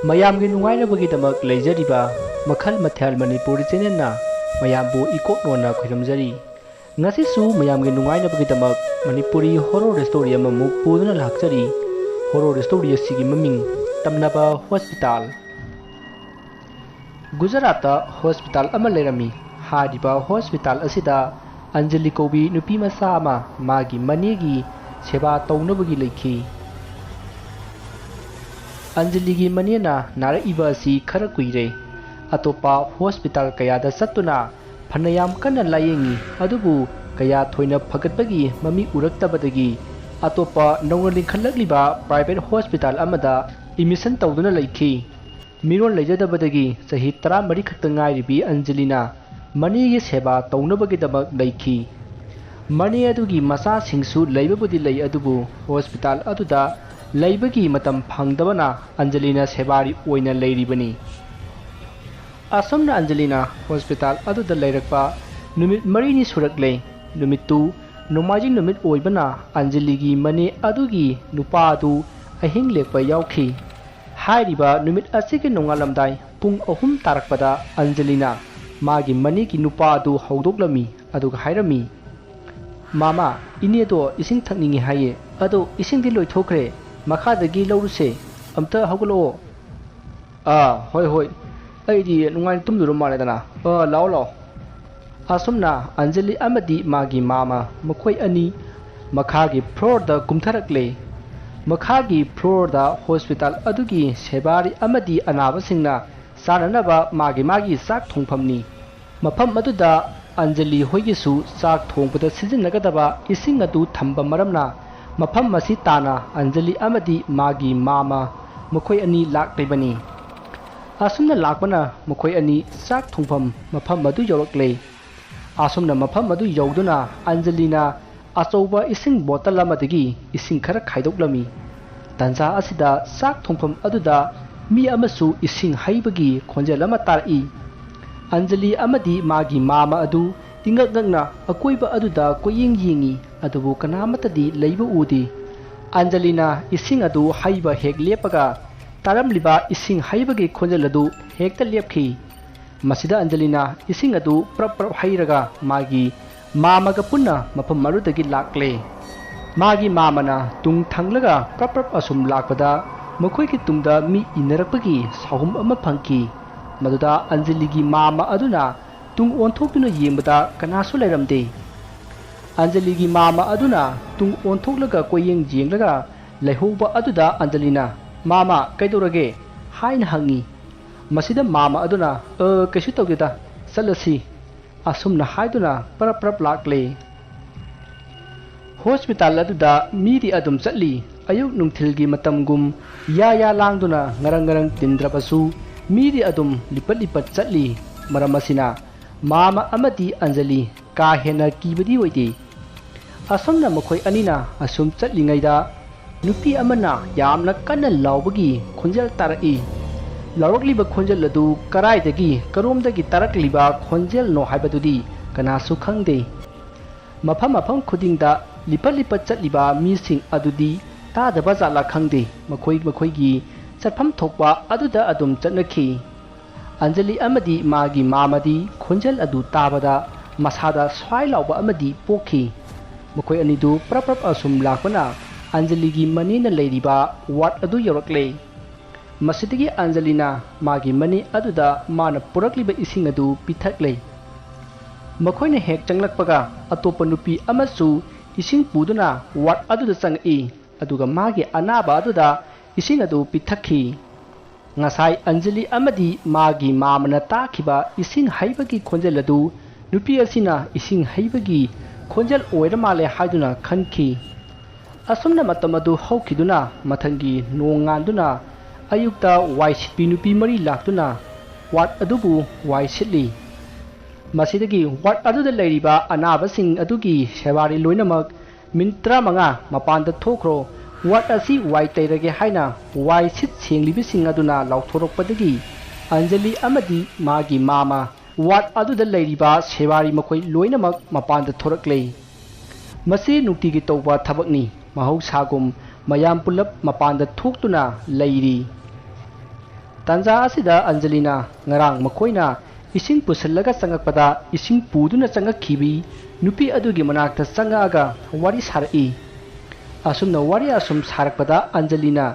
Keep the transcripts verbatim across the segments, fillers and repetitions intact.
ꯃꯌꯥꯝꯒꯤ ꯅꯨꯡꯉꯥꯏꯅꯕꯒꯤꯗꯃꯛ ꯂꯩꯖꯔꯤꯕ ꯃꯈꯜ ꯃꯊꯦꯜ ꯃꯅꯤꯄꯨꯔꯤ ꯆꯦꯅꯦꯜꯅ ꯃꯌꯥꯝꯕꯨ ꯏꯀꯣꯛ ꯅꯣꯟꯅ ꯈꯣꯏꯔꯝꯖꯔꯤ꯫ ꯉꯁꯤꯁꯨ ꯃꯌꯥꯝꯒꯤ ꯅꯨꯡꯉꯥꯏꯅꯕꯒꯤꯗꯃꯛ ꯃꯅꯤꯄꯨꯔꯤ ꯍꯣꯔꯣꯔ ꯁ꯭ꯇꯣꯔꯤ ꯑꯃꯃꯨꯛ ꯄꯨꯗꯨꯅ ꯂꯥꯛꯆꯔꯤ꯫ ꯍꯣꯔꯣꯔ ꯁ꯭ꯇꯣꯔꯤ ꯑꯁꯤꯒꯤ ꯃꯃꯤꯡ ꯇꯝꯅꯕ ꯍꯣꯁꯄꯤꯇꯥꯜ꯫ ꯒꯨꯖꯔꯥꯠꯇ ꯍꯣꯁꯄꯤꯇꯥꯜ ꯑꯃ ꯂꯩꯔꯝꯃꯤ꯫ ꯍꯥꯏꯔꯤꯕ ꯍꯣꯁꯄꯤꯇꯥꯜ ꯑꯁꯤꯗ ꯑꯟꯖꯂꯤ ꯀꯧꯕꯤ ꯅꯨꯄꯤ ꯃꯆꯥ ꯑꯃ ꯃꯥꯒꯤ ꯃꯅꯦꯒꯤ ꯁꯦꯕꯥ ꯇꯧꯅꯕꯒꯤ ꯂꯩꯈꯤ꯫ ꯑꯟꯖꯂꯤꯒꯤ ꯃꯅꯦꯅ ꯅꯥꯔꯛꯏꯕ ꯑꯁꯤ ꯈꯔ ꯀꯨꯏꯔꯦ꯫ ꯑꯇꯣꯞꯄ ꯍꯣꯁꯄꯤꯇꯥꯜ ꯀꯌꯥꯗ ꯆꯠꯇꯨꯅ ꯐꯅꯌꯥꯝ ꯀꯟꯅ ꯂꯥꯌꯦꯡꯉꯤ, ꯑꯗꯨꯕꯨ ꯀꯌꯥ ꯊꯣꯏꯅ ꯐꯒꯠꯄꯒꯤ ꯃꯃꯤ ꯎꯔꯛꯇꯕꯗꯒꯤ ꯑꯇꯣꯞꯄ ꯅꯧꯅ ꯂꯤꯡꯈꯠꯂꯛꯂꯤꯕ ꯄ꯭ꯔꯥꯏꯚꯦꯠ ꯍꯣꯁꯄꯤꯇꯥꯜ ꯑꯃꯗ ꯑꯦꯗꯃꯤꯁꯟ ꯇꯧꯗꯨꯅ ꯂꯩꯈꯤ꯫ ꯃꯤꯔꯣꯜ ꯂꯩꯖꯗꯕꯗꯒꯤ ꯆꯍꯤ ꯇꯔꯥꯃꯔꯤ ꯈꯛꯇ ꯉꯥꯏꯔꯤꯕꯤ ꯑꯟꯖꯂꯤꯅ ꯃꯅꯦꯒꯤ ꯁꯦꯕꯥ ꯇꯧꯅꯕꯒꯤꯗꯃꯛ ꯂꯩꯈꯤ꯫ ꯃꯅꯦ ꯑꯗꯨꯒꯤ ꯃꯆꯥꯁꯤꯡꯁꯨ ꯂꯩꯕꯕꯨꯗꯤ ꯂꯩ, ꯑꯗꯨꯕꯨ ꯍꯣꯁꯄꯤꯇꯥꯜ ꯑꯗꯨꯗ ꯂꯩꯕꯒꯤ ꯃꯇꯝ ꯐꯪꯗꯕꯅ ꯑꯟꯖꯂꯤꯅ ꯁꯦꯕꯥꯔꯤ ꯑꯣꯏꯅ ꯂꯩꯔꯤꯕꯅꯤ꯫ ꯑꯁꯨꯝꯅ ꯑꯟꯖꯂꯤꯅ ꯍꯣꯁꯄꯤꯇꯥꯜ ꯑꯗꯨꯗ ꯂꯩꯔꯛꯄ ꯅꯨꯃꯤꯠ ꯃꯔꯤꯅꯤ ꯁꯨꯔꯛꯂꯦ꯫ ꯅꯨꯃꯤꯠꯇꯨ ꯅꯣꯡꯃꯥꯏꯖꯤꯡ ꯅꯨꯃꯤꯠ ꯑꯣꯏꯕꯅ ꯑꯟꯖꯂꯤꯒꯤ ꯃꯅꯦ ꯑꯗꯨꯒꯤ ꯅꯨꯄꯥ ꯑꯗꯨ ꯑꯍꯤꯡ ꯂꯦꯛꯄ ꯌꯥꯎꯈꯤ꯫ ꯍꯥꯏꯔꯤꯕ ꯅꯨꯃꯤꯠ ꯑꯁꯤꯒꯤ ꯅꯣꯡꯉꯥꯜꯂꯝꯗꯥꯏ ꯄꯨꯡ ꯑꯍꯨꯝ ꯇꯥꯔꯛꯄꯗ ꯑꯟꯖꯂꯤꯅ ꯃꯥꯒꯤ ꯃꯅꯦꯒꯤ ꯅꯨꯄꯥ ꯑꯗꯨ ꯍꯧꯗꯣꯛꯂꯝꯃꯤ, ꯑꯗꯨꯒ ꯍꯥꯏꯔꯝꯃꯤ, "ꯃꯥꯃꯥ, ꯏꯅꯦꯗꯣ ꯏꯁꯤꯡ ꯊꯛꯅꯤꯡꯉꯤ ꯍꯥꯏꯌꯦ, ꯑꯗꯣ ꯏꯁꯤꯡꯗꯤ ꯂꯣꯏꯊꯣꯛꯈ꯭ꯔꯦ, ꯃꯈꯥꯗꯒꯤ ꯂꯧꯔꯨꯁꯦ, ꯑꯝꯇ ꯍꯧꯒꯠꯂꯛꯑꯣ"꯫ "ꯑꯥ, ꯍꯣꯏ, ꯍꯣꯏ, ꯑꯩꯗꯤ ꯅꯨꯡꯉꯥꯏꯅ ꯇꯨꯝꯗꯣꯏꯔ ꯃꯥꯜꯂꯦꯗꯅ꯫ ꯑꯥ, ꯂꯥꯛꯑꯣ, ꯂꯥꯛꯑꯣ"꯫ ꯑꯁꯨꯝꯅ ꯑꯟꯖꯂꯤ ꯑꯃꯗꯤ ꯃꯥꯒꯤ ꯃꯥꯃ ꯃꯈꯣꯏ ꯑꯅꯤ ꯃꯈꯥꯒꯤ ꯐ꯭ꯂꯣꯔꯗ ꯀꯨꯝꯊꯔꯛꯂꯦ꯫ ꯃꯈꯥꯒꯤ ꯐ꯭ꯂꯣꯔꯗ ꯍꯣꯁꯄꯤꯇꯥꯜ ꯑꯗꯨꯒꯤ ꯁꯦꯕꯥꯔꯤ ꯑꯃꯗꯤ ꯑꯅꯥꯕꯁꯤꯡꯅ ꯆꯥꯅꯅꯕ ꯃꯥꯒꯤ ꯃꯥꯒꯤ ꯆꯥꯛ ꯊꯣꯡꯐꯝꯅꯤ꯫ ꯃꯐꯝ ꯑꯗꯨꯗ ꯑꯟꯖꯂꯤ ꯍꯣꯏꯒꯤꯁꯨ ꯆꯥꯛ ꯊꯣꯡꯕꯗ ꯁꯤꯖꯤꯟꯅꯒꯗꯕ ꯏꯁꯤꯡ ꯑꯗꯨ ꯊꯝꯕ ꯃꯔꯝꯅ ꯃꯐꯝ ꯑꯁꯤ ꯇꯥꯟꯅ ꯑꯟꯖꯂꯤ ꯑꯃꯗꯤ ꯃꯥꯒꯤ ꯃꯥꯃ ꯃꯈꯣꯏ ꯑꯅꯤ ꯂꯥꯛꯂꯤꯕꯅꯤ꯫ ꯑꯁꯨꯝꯅ ꯂꯥꯛꯄꯅ ꯃꯈꯣꯏ ꯑꯅꯤ ꯆꯥꯛ ꯊꯣꯡꯐꯝ ꯃꯐꯝ ꯑꯗꯨ ꯌꯧꯔꯛꯂꯦ꯫ ꯑꯁꯨꯝꯅ ꯃꯐꯝ ꯑꯗꯨ ꯌꯧꯗꯨꯅ ꯑꯟꯖꯂꯤꯅ ꯑꯆꯧꯕ ꯏꯁꯤꯡ ꯕꯣꯇꯜ ꯑꯃꯗꯒꯤ ꯏꯁꯤꯡ ꯈꯔ ꯈꯥꯏꯗꯣꯛꯂꯝꯃꯤ꯫ ꯇꯥꯟꯖꯥ ꯑꯁꯤꯗ ꯆꯥꯛ ꯊꯣꯡꯐꯝ ꯑꯗꯨꯗ ꯃꯤ ꯑꯃꯁꯨ ꯏꯁꯤꯡ ꯍꯩꯕꯒꯤ ꯈꯣꯟꯖꯦꯜ ꯑꯃ ꯇꯥꯔꯛꯏ꯫ ꯑꯟꯖꯂꯤ ꯑꯃꯗꯤ ꯃꯥꯒꯤ ꯃꯥꯃ ꯑꯗꯨ ꯏꯉꯛ ꯉꯛꯅ ꯑꯀꯣꯏꯕ ꯑꯗꯨꯗ ꯀꯣꯏꯌꯦꯡ ꯌꯦꯡꯉꯤ, ꯑꯗꯨꯕꯨ ꯀꯅꯥꯃꯠꯇꯗꯤ ꯂꯩꯕ ꯎꯗꯦ꯫ ꯑꯟꯖꯂꯤꯅ ꯏꯁꯤꯡ ꯑꯗꯨ ꯍꯩꯕ ꯍꯦꯛ ꯂꯦꯞꯄꯒ ꯇꯥꯔꯝꯂꯤꯕ ꯏꯁꯤꯡ ꯍꯩꯕꯒꯤ ꯈꯣꯟꯖꯦꯜ ꯑꯗꯨ ꯍꯦꯛꯇ ꯂꯦꯞꯈꯤ꯫ ꯃꯁꯤꯗ ꯑꯟꯖꯂꯤꯅ ꯏꯁꯤꯡ ꯑꯗꯨ ꯄ꯭ꯔꯞ ꯄ꯭ꯔꯞ ꯍꯩꯔꯒ ꯃꯥꯒꯤ ꯃꯥꯃꯒ ꯄꯨꯟꯅ ꯃꯐꯝ ꯑꯗꯨꯗꯒꯤ ꯂꯥꯛꯂꯦ꯫ ꯃꯥꯒꯤ ꯃꯥꯃꯅ ꯇꯨꯡ ꯊꯪꯂꯒ ꯄ꯭ꯔꯞ ꯄ꯭ꯔꯞ ꯑꯁꯨꯝ ꯂꯥꯛꯄꯗ ꯃꯈꯣꯏꯒꯤ ꯇꯨꯡꯗ ꯃꯤ ꯏꯟꯅꯔꯛꯄꯒꯤ ꯁꯥꯎꯍꯨꯝ ꯑꯃ ꯐꯪꯈꯤ꯫ ꯃꯗꯨꯗ ꯑꯟꯖꯂꯤꯒꯤ ꯃꯥꯃ ꯑꯗꯨꯅ ꯇꯨꯡ ꯑꯣꯟꯊꯣꯛꯇꯨꯅ ꯌꯦꯡꯕꯗ ꯀꯅꯥꯁꯨ ꯂꯩꯔꯝꯗꯦ꯫ ꯑꯟꯖꯂꯤꯒꯤ ꯃꯥꯃ ꯑꯗꯨꯅ ꯇꯨꯡ ꯑꯣꯟꯊꯣꯛꯂꯒ ꯀꯣꯏꯌꯦꯡ ꯌꯦꯡꯂꯒ ꯂꯩꯍꯧꯕ ꯑꯗꯨꯗ ꯑꯟꯖꯂꯤꯅ, "ꯃꯥꯃ, ꯀꯩꯗꯧꯔꯒꯦ?" ꯍꯥꯏꯅ ꯍꯪꯉꯤ꯫ ꯃꯁꯤꯗ ꯃꯥꯃ ꯑꯗꯨꯅ, "ꯑ, ꯀꯩꯁꯨ ꯇꯧꯗꯦꯗ, ꯆꯠꯂꯁꯤ," ꯑꯁꯨꯝꯅ ꯍꯥꯏꯗꯨꯅ ꯄꯔꯞ ꯄꯔꯞ ꯂꯥꯛꯂꯦ꯫ ꯍꯣꯁꯄꯤꯇꯥꯜ ꯑꯗꯨꯗ ꯃꯤꯗꯤ ꯑꯗꯨꯝ ꯆꯠꯂꯤ꯫ ꯑꯌꯨꯛ ꯅꯨꯡꯊꯤꯜꯒꯤ ꯃꯇꯝꯒꯨꯝ ꯌꯥ ꯌꯥ ꯂꯥꯡꯗꯨꯅ ꯉꯔꯪ ꯉꯔꯪ ꯇꯤꯟꯗ꯭ꯔꯕꯁꯨ ꯃꯤꯗꯤ ꯑꯗꯨꯝ ꯂꯤꯄꯠ ꯂꯤꯄꯠ ꯆꯠꯂꯤ꯫ ꯃꯔꯝ ꯑꯁꯤꯅ ꯃꯥꯃ ꯑꯃꯗꯤ ꯑꯟꯖꯂꯤ ꯀꯥ ꯍꯦꯟꯅ ꯀꯤꯕꯗꯤ ꯑꯣꯏꯗꯦ꯫ ꯑꯁꯨꯝꯅ ꯃꯈꯣꯏ ꯑꯅꯤꯅ ꯑꯁꯨꯝ ꯆꯠꯂꯤꯉꯩꯗ ꯅꯨꯄꯤ ꯑꯃꯅ ꯌꯥꯝꯅ ꯀꯟꯅ ꯂꯥꯎꯕꯒꯤ ꯈꯣꯟꯖꯦꯜ ꯇꯥꯔꯛꯏ꯫ ꯂꯥꯎꯔꯛꯂꯤꯕ ꯈꯣꯟꯖꯦꯜ ꯑꯗꯨ ꯀꯔꯥꯏꯗꯒꯤ, ꯀꯔꯣꯝꯗꯒꯤ ꯇꯥꯔꯛꯂꯤꯕ ꯈꯣꯟꯖꯦꯜꯅꯣ ꯍꯥꯏꯕꯗꯨꯗꯤ ꯀꯅꯥꯁꯨ ꯈꯪꯗꯦ꯫ ꯃꯐꯝ ꯃꯐꯝ ꯈꯨꯗꯤꯡꯗ ꯂꯤꯄꯠ ꯂꯤꯄꯠ ꯆꯠꯂꯤꯕ ꯃꯤꯁꯤꯡ ꯑꯗꯨꯗꯤ ꯇꯥꯗꯕ ꯖꯥꯠꯂꯥ ꯈꯪꯗꯦ, ꯃꯈꯣꯏ ꯃꯈꯣꯏꯒꯤ ꯆꯠꯐꯝ ꯊꯣꯛꯄ ꯑꯗꯨꯗ ꯑꯗꯨꯝ ꯆꯠꯅꯈꯤ꯫ ꯑꯟꯖꯂꯤ ꯑꯃꯗꯤ ꯃꯥꯒꯤ ꯃꯥꯃꯗꯤ ꯈꯣꯟꯖꯦꯜ ꯑꯗꯨ ꯇꯥꯕꯗ ꯃꯁꯥꯗ ꯁ꯭ꯋꯥꯏ ꯂꯥꯎꯕ ꯑꯃꯗꯤ ꯄꯣꯛꯈꯤ꯫ ꯃꯈꯣꯏ ꯑꯅꯤꯗꯨ ꯄ꯭ꯔꯞ ꯄ꯭ꯔꯞ ꯑꯁꯨꯝ ꯂꯥꯛꯄꯅ ꯑꯟꯖꯂꯤꯒꯤ ꯃꯅꯦꯅ ꯂꯩꯔꯤꯕ ꯋꯥꯔꯗ ꯑꯗꯨ ꯌꯧꯔꯛꯂꯦ꯫ ꯃꯁꯤꯗꯒꯤ ꯑꯟꯖꯂꯤꯅ ꯃꯥꯒꯤ ꯃꯅꯦ ꯑꯗꯨꯗ ꯃꯥꯅ ꯄꯨꯔꯛꯂꯤꯕ ꯏꯁꯤꯡ ꯑꯗꯨ ꯄꯤꯊꯛꯂꯦ꯫ ꯃꯈꯣꯏꯅ ꯍꯦꯛ ꯆꯪꯂꯛꯄꯒ ꯑꯇꯣꯞꯄ ꯅꯨꯄꯤ ꯑꯃꯁꯨ ꯏꯁꯤꯡ ꯄꯨꯗꯨꯅ ꯋꯥꯔꯗ ꯑꯗꯨꯗ ꯆꯪꯉꯛꯏ, ꯑꯗꯨꯒ ꯃꯥꯒꯤ ꯑꯅꯥꯕ ꯑꯗꯨꯗ ꯏꯁꯤꯡ ꯑꯗꯨ ꯄꯤꯊꯛꯈꯤ꯫ ꯉꯁꯥꯏ ꯑꯟꯖꯂꯤ ꯑꯃꯗꯤ ꯃꯥꯒꯤ ꯃꯥꯃꯅ ꯇꯥꯈꯤꯕ ꯏꯁꯤꯡ ꯍꯩꯕꯒꯤ ꯈꯣꯟꯖꯦꯜ ꯑꯗꯨ ꯅꯨꯄꯤ ꯑꯁꯤꯅ ꯏꯁꯤꯡ ꯍꯩꯕꯒꯤ ꯈꯣꯟꯖꯦꯜ ꯑꯣꯏꯔ ꯃꯥꯜꯂꯦ ꯍꯥꯏꯗꯨꯅ ꯈꯟꯈꯤ꯫ ꯑꯁꯨꯝꯅ ꯃꯇꯝ ꯑꯗꯨ ꯍꯧꯈꯤꯗꯨꯅ ꯃꯊꯪꯒꯤ ꯅꯣꯡꯉꯥꯟꯗꯨꯅ ꯑꯌꯨꯛꯇ ꯋꯥꯏ ꯁꯤꯠꯄꯤ ꯅꯨꯄꯤ ꯃꯔꯤ ꯂꯥꯛꯇꯨꯅ ꯋꯥꯔꯗ ꯑꯗꯨꯕꯨ ꯋꯥꯏ ꯁꯤꯠꯂꯤ꯫ ꯃꯁꯤꯗꯒꯤ ꯋꯥꯔꯗ ꯑꯗꯨꯗ ꯂꯩꯔꯤꯕ ꯑꯅꯥꯕꯁꯤꯡ ꯑꯗꯨꯒꯤ ꯁꯦꯕꯥꯔꯤ ꯂꯣꯏꯅꯃꯛ ꯃꯤꯅꯤꯠ ꯇꯔꯥꯃꯉꯥ ꯃꯄꯥꯟꯗ ꯊꯣꯛꯈ꯭ꯔꯣ, ꯋꯥꯔꯗ ꯑꯁꯤ ꯋꯥꯏ ꯇꯩꯔꯒꯦ ꯍꯥꯏꯅ ꯋꯥꯏ ꯁꯤꯠ ꯁꯦꯡꯂꯤꯕꯁꯤꯡ ꯑꯗꯨꯅ ꯂꯥꯎꯊꯣꯔꯛꯄꯗꯒꯤ ꯑꯟꯖꯂꯤ ꯑꯃꯗꯤ ꯃꯥꯒꯤ ꯃꯥꯃ ꯋꯥꯔꯗ ꯑꯗꯨꯗ ꯂꯩꯔꯤꯕ ꯁꯦꯕꯥꯔꯤ ꯃꯈꯣꯏ ꯂꯣꯏꯅꯃꯛ ꯃꯄꯥꯟꯗ ꯊꯣꯔꯛꯂꯦ꯫ ꯃꯁꯤ ꯅꯨꯡꯇꯤꯒꯤ ꯇꯧꯕ ꯊꯕꯛꯅꯤ꯫ ꯃꯍꯧꯁꯥꯒꯨꯝ ꯃꯌꯥꯝ ꯄꯨꯂꯞ ꯃꯄꯥꯟꯗ ꯊꯣꯛꯇꯨꯅ ꯂꯩꯔꯤ꯫ ꯇꯥꯟꯖꯥ ꯑꯁꯤꯗ ꯑꯟꯖꯂꯤꯅ ꯉꯔꯥꯡ ꯃꯈꯣꯏꯅ ꯏꯁꯤꯡ ꯄꯨꯁꯤꯜꯂꯒ ꯆꯪꯉꯛꯄꯗ ꯏꯁꯤꯡ ꯄꯨꯗꯨꯅ ꯆꯪꯉꯛꯈꯤꯕꯤ ꯅꯨꯄꯤ ꯑꯗꯨꯒꯤ ꯃꯅꯥꯛꯇ ꯆꯪꯉꯛꯑꯒ ꯋꯥꯔꯤ ꯁꯥꯔꯛꯏ꯫ ꯑꯁꯨꯝꯅ ꯋꯥꯔꯤ ꯑꯁꯨꯝ ꯁꯥꯔꯛꯄꯗ ꯑꯟꯖꯂꯤꯅ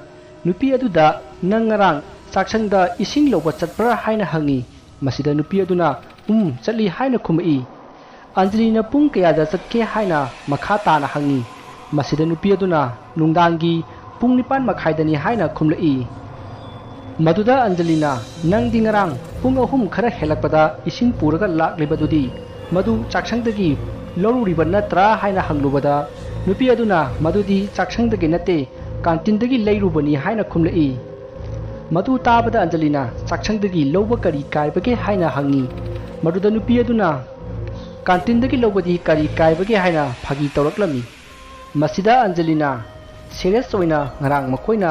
ꯅꯨꯄꯤ ꯑꯗꯨꯗ "ꯅꯪ ꯉꯔꯥꯡ ꯆꯥꯛꯁꯪꯗ ꯏꯁꯤꯡ ꯂꯧꯕ ꯆꯠꯄ꯭ꯔꯥ?" ꯍꯥꯏꯅ ꯍꯪꯉꯤ꯫ ꯃꯁꯤꯗ ꯅꯨꯄꯤ ꯑꯗꯨꯅ "ꯎꯝ, ꯆꯠꯂꯤ" ꯍꯥꯏꯅ ꯈꯨꯝꯃꯛꯏ꯫ ꯑꯟꯖꯂꯤꯅ "ꯄꯨꯡ ꯀꯌꯥꯗ ꯆꯠꯀꯦ?" ꯍꯥꯏꯅ ꯃꯈꯥ ꯇꯥꯅ ꯍꯪꯉꯤ꯫ ꯃꯁꯤꯗ ꯅꯨꯄꯤ ꯑꯗꯨꯅ "ꯅꯨꯡꯗꯥꯡꯒꯤ ꯄꯨꯡ ꯅꯤꯄꯥꯟ ꯃꯈꯥꯏꯗꯅꯤ" ꯍꯥꯏꯅ ꯈꯨꯝꯂꯛꯏ꯫ ꯃꯗꯨꯗ ꯑꯟꯖꯂꯤꯅ "ꯅꯪꯗꯤ ꯉꯔꯥꯡ ꯄꯨꯡ ꯑꯍꯨꯝ ꯈꯔ ꯍꯦꯜꯂꯛꯄꯗ ꯏꯁꯤꯡ ꯄꯨꯔꯒ ꯂꯥꯛꯂꯤꯕꯗꯨꯗꯤ ꯃꯗꯨ ꯆꯥꯛꯁꯪꯗꯒꯤ ꯂꯧꯔꯨꯔꯤꯕ ꯅꯠꯇ꯭ꯔꯥ?" ꯍꯥꯏꯅ ꯍꯪꯂꯨꯕꯗ ꯅꯨꯄꯤ ꯑꯗꯨꯅ "ꯃꯗꯨꯗꯤ ꯆꯥꯛꯁꯪꯗꯒꯤ ꯅꯠꯇꯦ, ꯀꯥꯟꯇꯤꯟꯗꯒꯤ ꯂꯩꯔꯨꯕꯅꯤ" ꯍꯥꯏꯅ ꯈꯨꯝꯂꯛꯏ꯫ ꯃꯗꯨ ꯇꯥꯕꯗ ꯑꯟꯖꯂꯤꯅ "ꯆꯥꯛꯁꯪꯗꯒꯤ ꯂꯧꯕ ꯀꯔꯤ ꯀꯥꯏꯕꯒꯦ?" ꯍꯥꯏꯅ ꯍꯪꯉꯤ꯫ ꯃꯗꯨꯗ ꯅꯨꯄꯤ ꯑꯗꯨꯅ "ꯀꯥꯟꯇꯤꯟꯗꯒꯤ ꯂꯧꯕꯗꯤ ꯀꯔꯤ ꯀꯥꯏꯕꯒꯦ?" ꯍꯥꯏꯅ ꯐꯥꯒꯤ ꯇꯧꯔꯛꯂꯝꯃꯤ꯫ ꯃꯁꯤꯗ ꯑꯟꯖꯂꯤꯅ ꯁꯦꯔꯤꯌꯁ ꯑꯣꯏꯅ ꯉꯔꯥꯡ ꯃꯈꯣꯏꯅ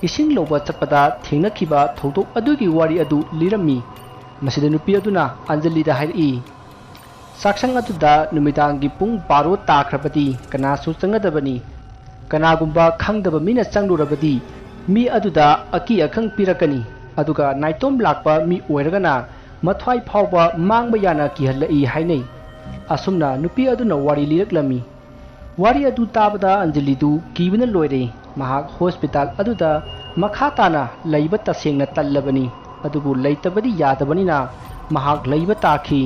ꯏꯁꯤꯡ ꯂꯧꯕ ꯆꯠꯄꯗ ꯊꯦꯡꯅꯈꯤꯕ ꯊꯧꯗꯣꯛ ꯑꯗꯨꯒꯤ ꯋꯥꯔꯤ ꯑꯗꯨ ꯂꯤꯔꯝꯃꯤ꯫ ꯃꯁꯤꯗ ꯅꯨꯄꯤ ꯑꯗꯨꯅ ꯑꯟꯖꯂꯤꯗ ꯍꯥꯏꯔꯛꯏ, "ꯆꯥꯛꯁꯪ ꯑꯗꯨꯗ ꯅꯨꯃꯤꯗꯥꯡꯒꯤ ꯄꯨꯡ ꯕꯥꯔꯣ ꯇꯥꯈ꯭ꯔꯕꯗꯤ ꯀꯅꯥꯁꯨ ꯆꯪꯒꯗꯕꯅꯤ꯫ ꯀꯅꯥꯒꯨꯝꯕ ꯈꯪꯗꯕ ꯃꯤꯅ ꯆꯪꯂꯨꯔꯕꯗꯤ ꯃꯤ ꯑꯗꯨꯗ ꯑꯀꯤ ꯑꯈꯪ ꯄꯤꯔꯛꯀꯅꯤ꯫ ꯑꯗꯨꯒ ꯅꯥꯏꯇꯣꯝ ꯂꯥꯛꯄ ꯃꯤ ꯑꯣꯏꯔꯒꯅ ꯃꯊ꯭ꯋꯥꯏ ꯐꯥꯎꯕ ꯃꯥꯡꯕ ꯌꯥꯅ ꯀꯤꯍꯜꯂꯛꯏ" ꯍꯥꯏꯅꯩ꯫ ꯑꯁꯨꯝꯅ ꯅꯨꯄꯤ ꯑꯗꯨꯅ ꯋꯥꯔꯤ ꯂꯤꯔꯛꯂꯝꯃꯤ꯫ ꯋꯥꯔꯤ ꯑꯗꯨ ꯇꯥꯕꯗ ꯑꯟꯖꯂꯤꯗꯨ ꯀꯤꯕꯅ ꯂꯣꯏꯔꯦ꯫ ꯃꯍꯥꯛ ꯍꯣꯁꯄꯤꯇꯥꯜ ꯑꯗꯨꯗ ꯃꯈꯥ ꯇꯥꯅ ꯂꯩꯕ ꯇꯁꯦꯡꯅ ꯇꯜꯂꯕꯅꯤ, ꯑꯗꯨꯕꯨ ꯂꯩꯇꯕꯗꯤ ꯌꯥꯗꯕꯅꯤꯅ ꯃꯍꯥꯛ ꯂꯩꯕ ꯇꯥꯈꯤ꯫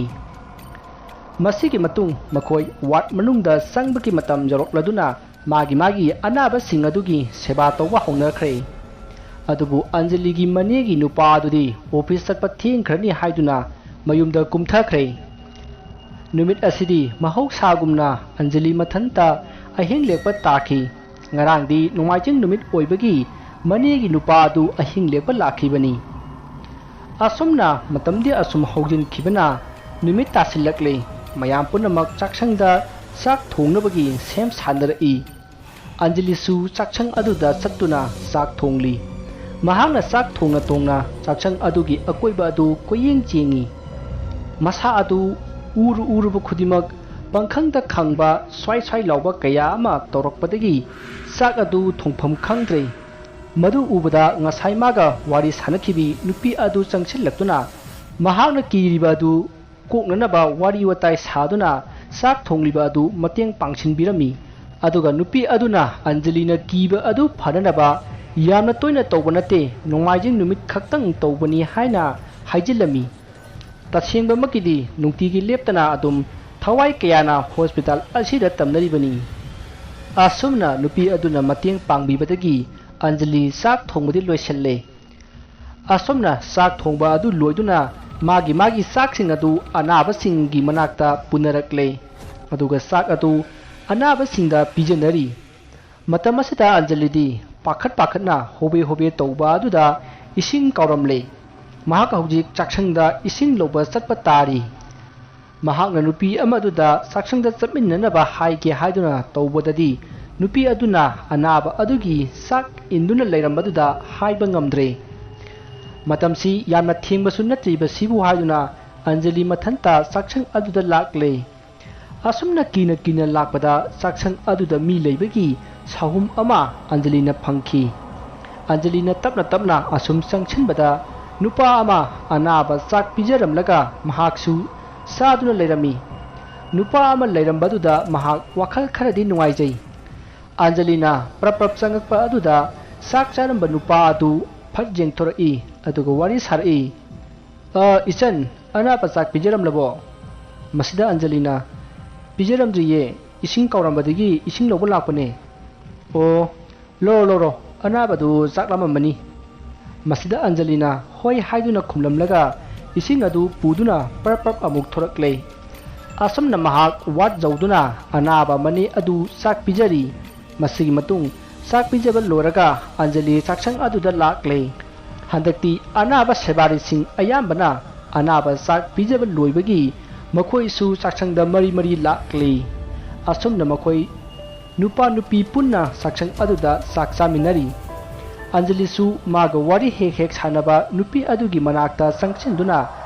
ꯃꯁꯤꯒꯤ ꯃꯇꯨꯡ ꯃꯈꯣꯏ ꯋꯥꯔꯗ ꯃꯅꯨꯡꯗ ꯆꯪꯕꯒꯤ ꯃꯇꯝ ꯌꯧꯔꯛꯂꯗꯨꯅ ꯃꯥꯒꯤ ꯃꯥꯒꯤ ꯑꯅꯥꯕꯁꯤꯡ ꯑꯗꯨꯒꯤ ꯁꯦꯕꯥ ꯇꯧꯕ ꯍꯧꯅꯈ꯭ꯔꯦ꯫ ꯑꯗꯨꯕꯨ ꯑꯟꯖꯂꯤꯒꯤ ꯃꯅꯦꯒꯤ ꯅꯨꯄꯥ ꯑꯗꯨꯗꯤ ꯑꯣꯐꯤꯁ ꯆꯠꯄ ꯊꯦꯡꯈ꯭ꯔꯅꯤ ꯍꯥꯏꯗꯨꯅ ꯃꯌꯨꯝꯗ ꯀꯨꯝꯊꯈ꯭ꯔꯦ꯫ ꯅꯨꯃꯤꯠ ꯑꯁꯤꯗꯤ ꯃꯍꯧꯁꯥꯒꯨꯝꯅ ꯑꯟꯖꯂꯤ ꯃꯊꯟꯇ ꯑꯍꯤꯡ ꯂꯦꯛꯄ ꯇꯥꯈꯤ꯫ ꯉꯔꯥꯡꯗꯤ ꯅꯣꯡꯃꯥꯏꯖꯤꯡ ꯅꯨꯃꯤꯠ ꯑꯣꯏꯕꯒꯤ ꯃꯅꯦꯒꯤ ꯅꯨꯄꯥ ꯑꯗꯨ ꯑꯍꯤꯡ ꯂꯦꯛꯄ ꯂꯥꯛꯈꯤꯕꯅꯤ꯫ ꯑꯁꯨꯝꯅ ꯃꯇꯝꯗꯤ ꯑꯁꯨꯝ ꯍꯧꯖꯤꯟꯈꯤꯕꯅ ꯅꯨꯃꯤꯠ ꯇꯥꯁꯤꯜꯂꯛꯂꯦ꯫ ꯃꯌꯥꯝ ꯄꯨꯝꯅꯃꯛ ꯆꯥꯛꯁꯪꯗ ꯆꯥꯛ ꯊꯣꯡꯅꯕꯒꯤ ꯁꯦꯝ ꯁꯥꯅꯔꯛꯏ꯫ ꯑꯟꯖꯂꯤꯁꯨ ꯆꯥꯛꯁꯪ ꯑꯗꯨꯗ ꯆꯠꯇꯨꯅ ꯆꯥꯛ ꯊꯣꯡꯂꯤ꯫ ꯃꯍꯥꯛꯅ ꯆꯥꯛ ꯊꯣꯡꯅ ꯊꯣꯡꯅ ꯆꯥꯛꯁꯪ ꯑꯗꯨꯒꯤ ꯑꯀꯣꯏꯕ ꯑꯗꯨ ꯀꯣꯏꯌꯦꯡ ꯌꯦꯡꯉꯤ꯫ ꯃꯁꯥ ꯑꯗꯨ ꯎꯔꯨ ꯎꯔꯨꯕ ꯈꯨꯗꯤꯡꯃꯛ ꯄꯪꯈꯪꯗ ꯈꯪꯕ ꯁ꯭ꯋꯥꯏ ꯁ꯭ꯋꯥꯏ ꯂꯥꯎꯕ ꯀꯌꯥ ꯑꯃ ꯇꯧꯔꯛꯄꯗꯒꯤ ꯆꯥꯛ ꯑꯗꯨ ꯊꯣꯡꯐꯝ ꯈꯪꯗ꯭ꯔꯦ꯫ ꯃꯗꯨ ꯎꯕꯗ ꯉꯁꯥꯏ ꯃꯥꯒ ꯋꯥꯔꯤ ꯁꯥꯟꯅꯈꯤꯕꯤ ꯅꯨꯄꯤ ꯑꯗꯨ ꯆꯪꯁꯤꯜꯂꯛꯇꯨꯅ ꯃꯍꯥꯛꯅ ꯀꯤꯔꯤꯕ ꯑꯗꯨ ꯀꯣꯛꯅꯅꯕ ꯋꯥꯔꯤ ꯋꯥꯇꯥꯏ ꯁꯥꯗꯨꯅ ꯆꯥꯛ ꯊꯣꯡꯂꯤꯕ ꯑꯗꯨ ꯃꯇꯦꯡ ꯄꯥꯡꯁꯤꯟꯕꯤꯔꯝꯃꯤ꯫ ꯑꯗꯨꯒ ꯅꯨꯄꯤ ꯑꯗꯨꯅ ꯑꯟꯖꯂꯤꯅ ꯀꯤꯕ ꯑꯗꯨ ꯐꯅꯅꯕ ꯌꯥꯝꯅ ꯇꯣꯏꯅ ꯇꯧꯕ ꯅꯠꯇꯦ, ꯅꯣꯡꯃꯥꯏꯖꯤꯡ ꯅꯨꯃꯤꯠ ꯈꯛꯇꯪ ꯇꯧꯕꯅꯤ ꯍꯥꯏꯅ ꯍꯥꯏꯖꯤꯜꯂꯝꯃꯤ꯫ ꯇꯁꯦꯡꯕꯃꯛꯀꯤꯗꯤ ꯅꯨꯡꯇꯤꯒꯤ ꯂꯦꯞꯇꯅ ꯑꯗꯨꯝ ꯊꯋꯥꯏ ꯀꯌꯥꯅ ꯍꯣꯁꯄꯤꯇꯥꯜ ꯑꯁꯤꯗ ꯇꯝꯅꯔꯤꯕꯅꯤ꯫ ꯑꯁꯨꯝꯅ ꯅꯨꯄꯤ ꯑꯗꯨꯅ ꯃꯇꯦꯡ ꯄꯥꯡꯕꯤꯕꯗꯒꯤ ꯑꯟꯖꯂꯤ ꯆꯥꯛ ꯊꯣꯡꯕꯗꯤ ꯂꯣꯏꯁꯤꯜꯂꯦ꯫ ꯑꯁꯨꯝꯅ ꯆꯥꯛ ꯊꯣꯡꯕ ꯑꯗꯨ ꯂꯣꯏꯗꯨꯅ ꯃꯥꯒꯤ ꯃꯥꯒꯤ ꯆꯥꯛꯁꯤꯡ ꯑꯗꯨ ꯑꯅꯥꯕꯁꯤꯡꯒꯤ ꯃꯅꯥꯛꯇ ꯄꯨꯅꯔꯛꯂꯦ꯫ ꯑꯗꯨꯒ ꯆꯥꯛ ꯑꯗꯨ ꯑꯅꯥꯕꯁꯤꯡꯗ ꯄꯤꯖꯅꯔꯤ꯫ ꯃꯇꯝ ꯑꯁꯤꯗ ꯑꯟꯖꯂꯤꯗꯤ ꯄꯥꯈꯠ ꯄꯥꯈꯠꯅ ꯍꯣꯕꯦ ꯍꯣꯕꯦ ꯇꯧꯕ ꯑꯗꯨꯗ ꯏꯁꯤꯡ ꯀꯥꯎꯔꯝꯂꯦ꯫ ꯃꯍꯥꯛ ꯍꯧꯖꯤꯛ ꯆꯥꯛꯁꯪꯗ ꯏꯁꯤꯡ ꯂꯧꯕ ꯆꯠꯄ ꯇꯥꯔꯤ꯫ ꯃꯍꯥꯛꯅ ꯅꯨꯄꯤ ꯑꯃꯗꯨꯗ ꯆꯥꯛꯁꯪꯗ ꯆꯠꯃꯤꯟꯅꯅꯕ ꯍꯥꯏꯒꯦ ꯍꯥꯏꯗꯨꯅ ꯇꯧꯕꯗꯗꯤ ꯅꯨꯄꯤ ꯑꯗꯨꯅ ꯑꯅꯥꯕ ꯑꯗꯨꯒꯤ ꯆꯥꯛ ꯏꯟꯗꯨꯅ ꯂꯩꯔꯝꯕꯗꯨꯗ ꯍꯥꯏꯕ ꯉꯝꯗ꯭ꯔꯦ꯫ ꯃꯇꯝꯁꯤ ꯌꯥꯝꯅ ꯊꯦꯡꯕꯁꯨ ꯅꯠꯇ꯭ꯔꯤꯕꯁꯤꯕꯨ ꯍꯥꯏꯗꯨꯅ ꯑꯟꯖꯂꯤ ꯃꯊꯟꯇ ꯆꯥꯛꯁꯪ ꯑꯗꯨꯗ ꯂꯥꯛꯂꯦ꯫ ꯑꯁꯨꯝꯅ ꯀꯤꯅ ꯀꯤꯅ ꯂꯥꯛꯄꯗ ꯆꯥꯛꯁꯪ ꯑꯗꯨꯗ ꯃꯤ ꯂꯩꯕꯒꯤ ꯁꯥꯍꯨꯝ ꯑꯃ ꯑꯟꯖꯂꯤꯅ ꯐꯪꯈꯤ꯫ ꯑꯟꯖꯂꯤꯅ ꯇꯞꯅ ꯇꯞꯅ ꯑꯁꯨꯝ ꯆꯪꯁꯤꯟꯕꯗ ꯅꯨꯄꯥ ꯑꯃ ꯑꯅꯥꯕ ꯆꯥꯛ ꯄꯤꯖꯔꯝꯂꯒ ꯃꯍꯥꯛꯁꯨ ꯆꯥꯗꯨꯅ ꯂꯩꯔꯝꯃꯤ꯫ ꯅꯨꯄꯥ ꯑꯃ ꯂꯩꯔꯝꯕꯗꯨꯗ ꯃꯍꯥꯛ ꯋꯥꯈꯜ ꯈꯔꯗꯤ ꯅꯨꯡꯉꯥꯏꯖꯩ꯫ ꯑꯟꯖꯂꯤꯅ ꯄ꯭ꯔꯞ ꯄ꯭ꯔꯞ ꯆꯪꯉꯛꯄ ꯑꯗꯨꯗ ꯆꯥꯛ ꯆꯥꯔꯝꯕ ꯅꯨꯄꯥ ꯑꯗꯨ ꯐꯠ ꯌꯦꯡꯊꯣꯔꯛꯏ, ꯑꯗꯨꯒ ꯋꯥꯔꯤ ꯁꯥꯔꯛꯏ꯫ "ꯑ, ꯏꯆꯟ, ꯑꯅꯥꯕ ꯆꯥꯛ ꯄꯤꯖꯔꯝꯂꯕꯣ?" ꯃꯁꯤꯗ ꯑꯟꯖꯂꯤꯅ, "ꯄꯤꯖꯔꯝꯗ꯭ꯔꯤꯌꯦ, ꯏꯁꯤꯡ ꯀꯥꯎꯔꯝꯕꯗꯒꯤ ꯏꯁꯤꯡ ꯂꯧꯕ ꯂꯥꯛꯄꯅꯦ꯫" "ꯑꯣ, ꯂꯧꯔꯣ, ꯂꯧꯔꯣ, ꯑꯅꯥꯕꯗꯨ ꯆꯥꯛ ꯂꯥꯝꯃꯝꯃꯅꯤ꯫" ꯃꯁꯤꯗ ꯑꯟꯖꯂꯤꯅ ꯍꯣꯏ ꯍꯥꯏꯗꯨꯅ ꯈꯨꯝꯂꯝꯂꯒ ꯏꯁꯤꯡ ꯑꯗꯨ ꯄꯨꯗꯨꯅ ꯄ꯭ꯔꯞ ꯄ꯭ꯔꯞ ꯑꯃꯨꯛ ꯊꯣꯔꯛꯂꯦ꯫ ꯑꯁꯨꯝꯅ ꯃꯍꯥꯛ ꯋꯥꯔꯗ ꯌꯧꯗꯨꯅ ꯑꯅꯥꯕ ꯃꯅꯦ ꯑꯗꯨ ꯆꯥꯛ ꯄꯤꯖꯔꯤ꯫ ꯃꯁꯤꯒꯤ ꯃꯇꯨꯡ ꯆꯥꯛ ꯄꯤꯖꯕ ꯂꯣꯏꯔꯒ ꯑꯟꯖꯂꯤ ꯆꯥꯛꯁꯪ ꯑꯗꯨꯗ ꯂꯥꯛꯂꯦ꯫ ꯍꯟꯗꯛꯇꯤ ꯑꯅꯥꯕ ꯁꯦꯕꯥꯔꯤꯁꯤꯡ ꯑꯌꯥꯝꯕꯅ ꯑꯅꯥꯕ ꯆꯥꯛ ꯄꯤꯖꯕ ꯂꯣꯏꯕꯒꯤ ꯃꯈꯣꯏꯁꯨ ꯆꯥꯛꯁꯪꯗ ꯃꯔꯤ ꯃꯔꯤ ꯂꯥꯛꯂꯤ꯫ ꯑꯁꯨꯝꯅ ꯃꯈꯣꯏ ꯅꯨꯄꯥ ꯅꯨꯄꯤ ꯄꯨꯟꯅ ꯆꯥꯛꯁꯪ ꯑꯗꯨꯗ ꯆꯥꯛ ꯆꯥꯃꯤꯟꯅꯔꯤ꯫ ꯑꯟꯖꯂꯤꯁꯨ ꯃꯥꯒ ꯋꯥꯔꯤ ꯍꯦꯛ ꯍꯦꯛ ꯁꯥꯟꯅꯕ ꯅꯨꯄꯤ ꯑꯗꯨꯒꯤ ꯃꯅꯥꯛꯇ ꯆꯪꯁꯤꯟꯗꯨꯅ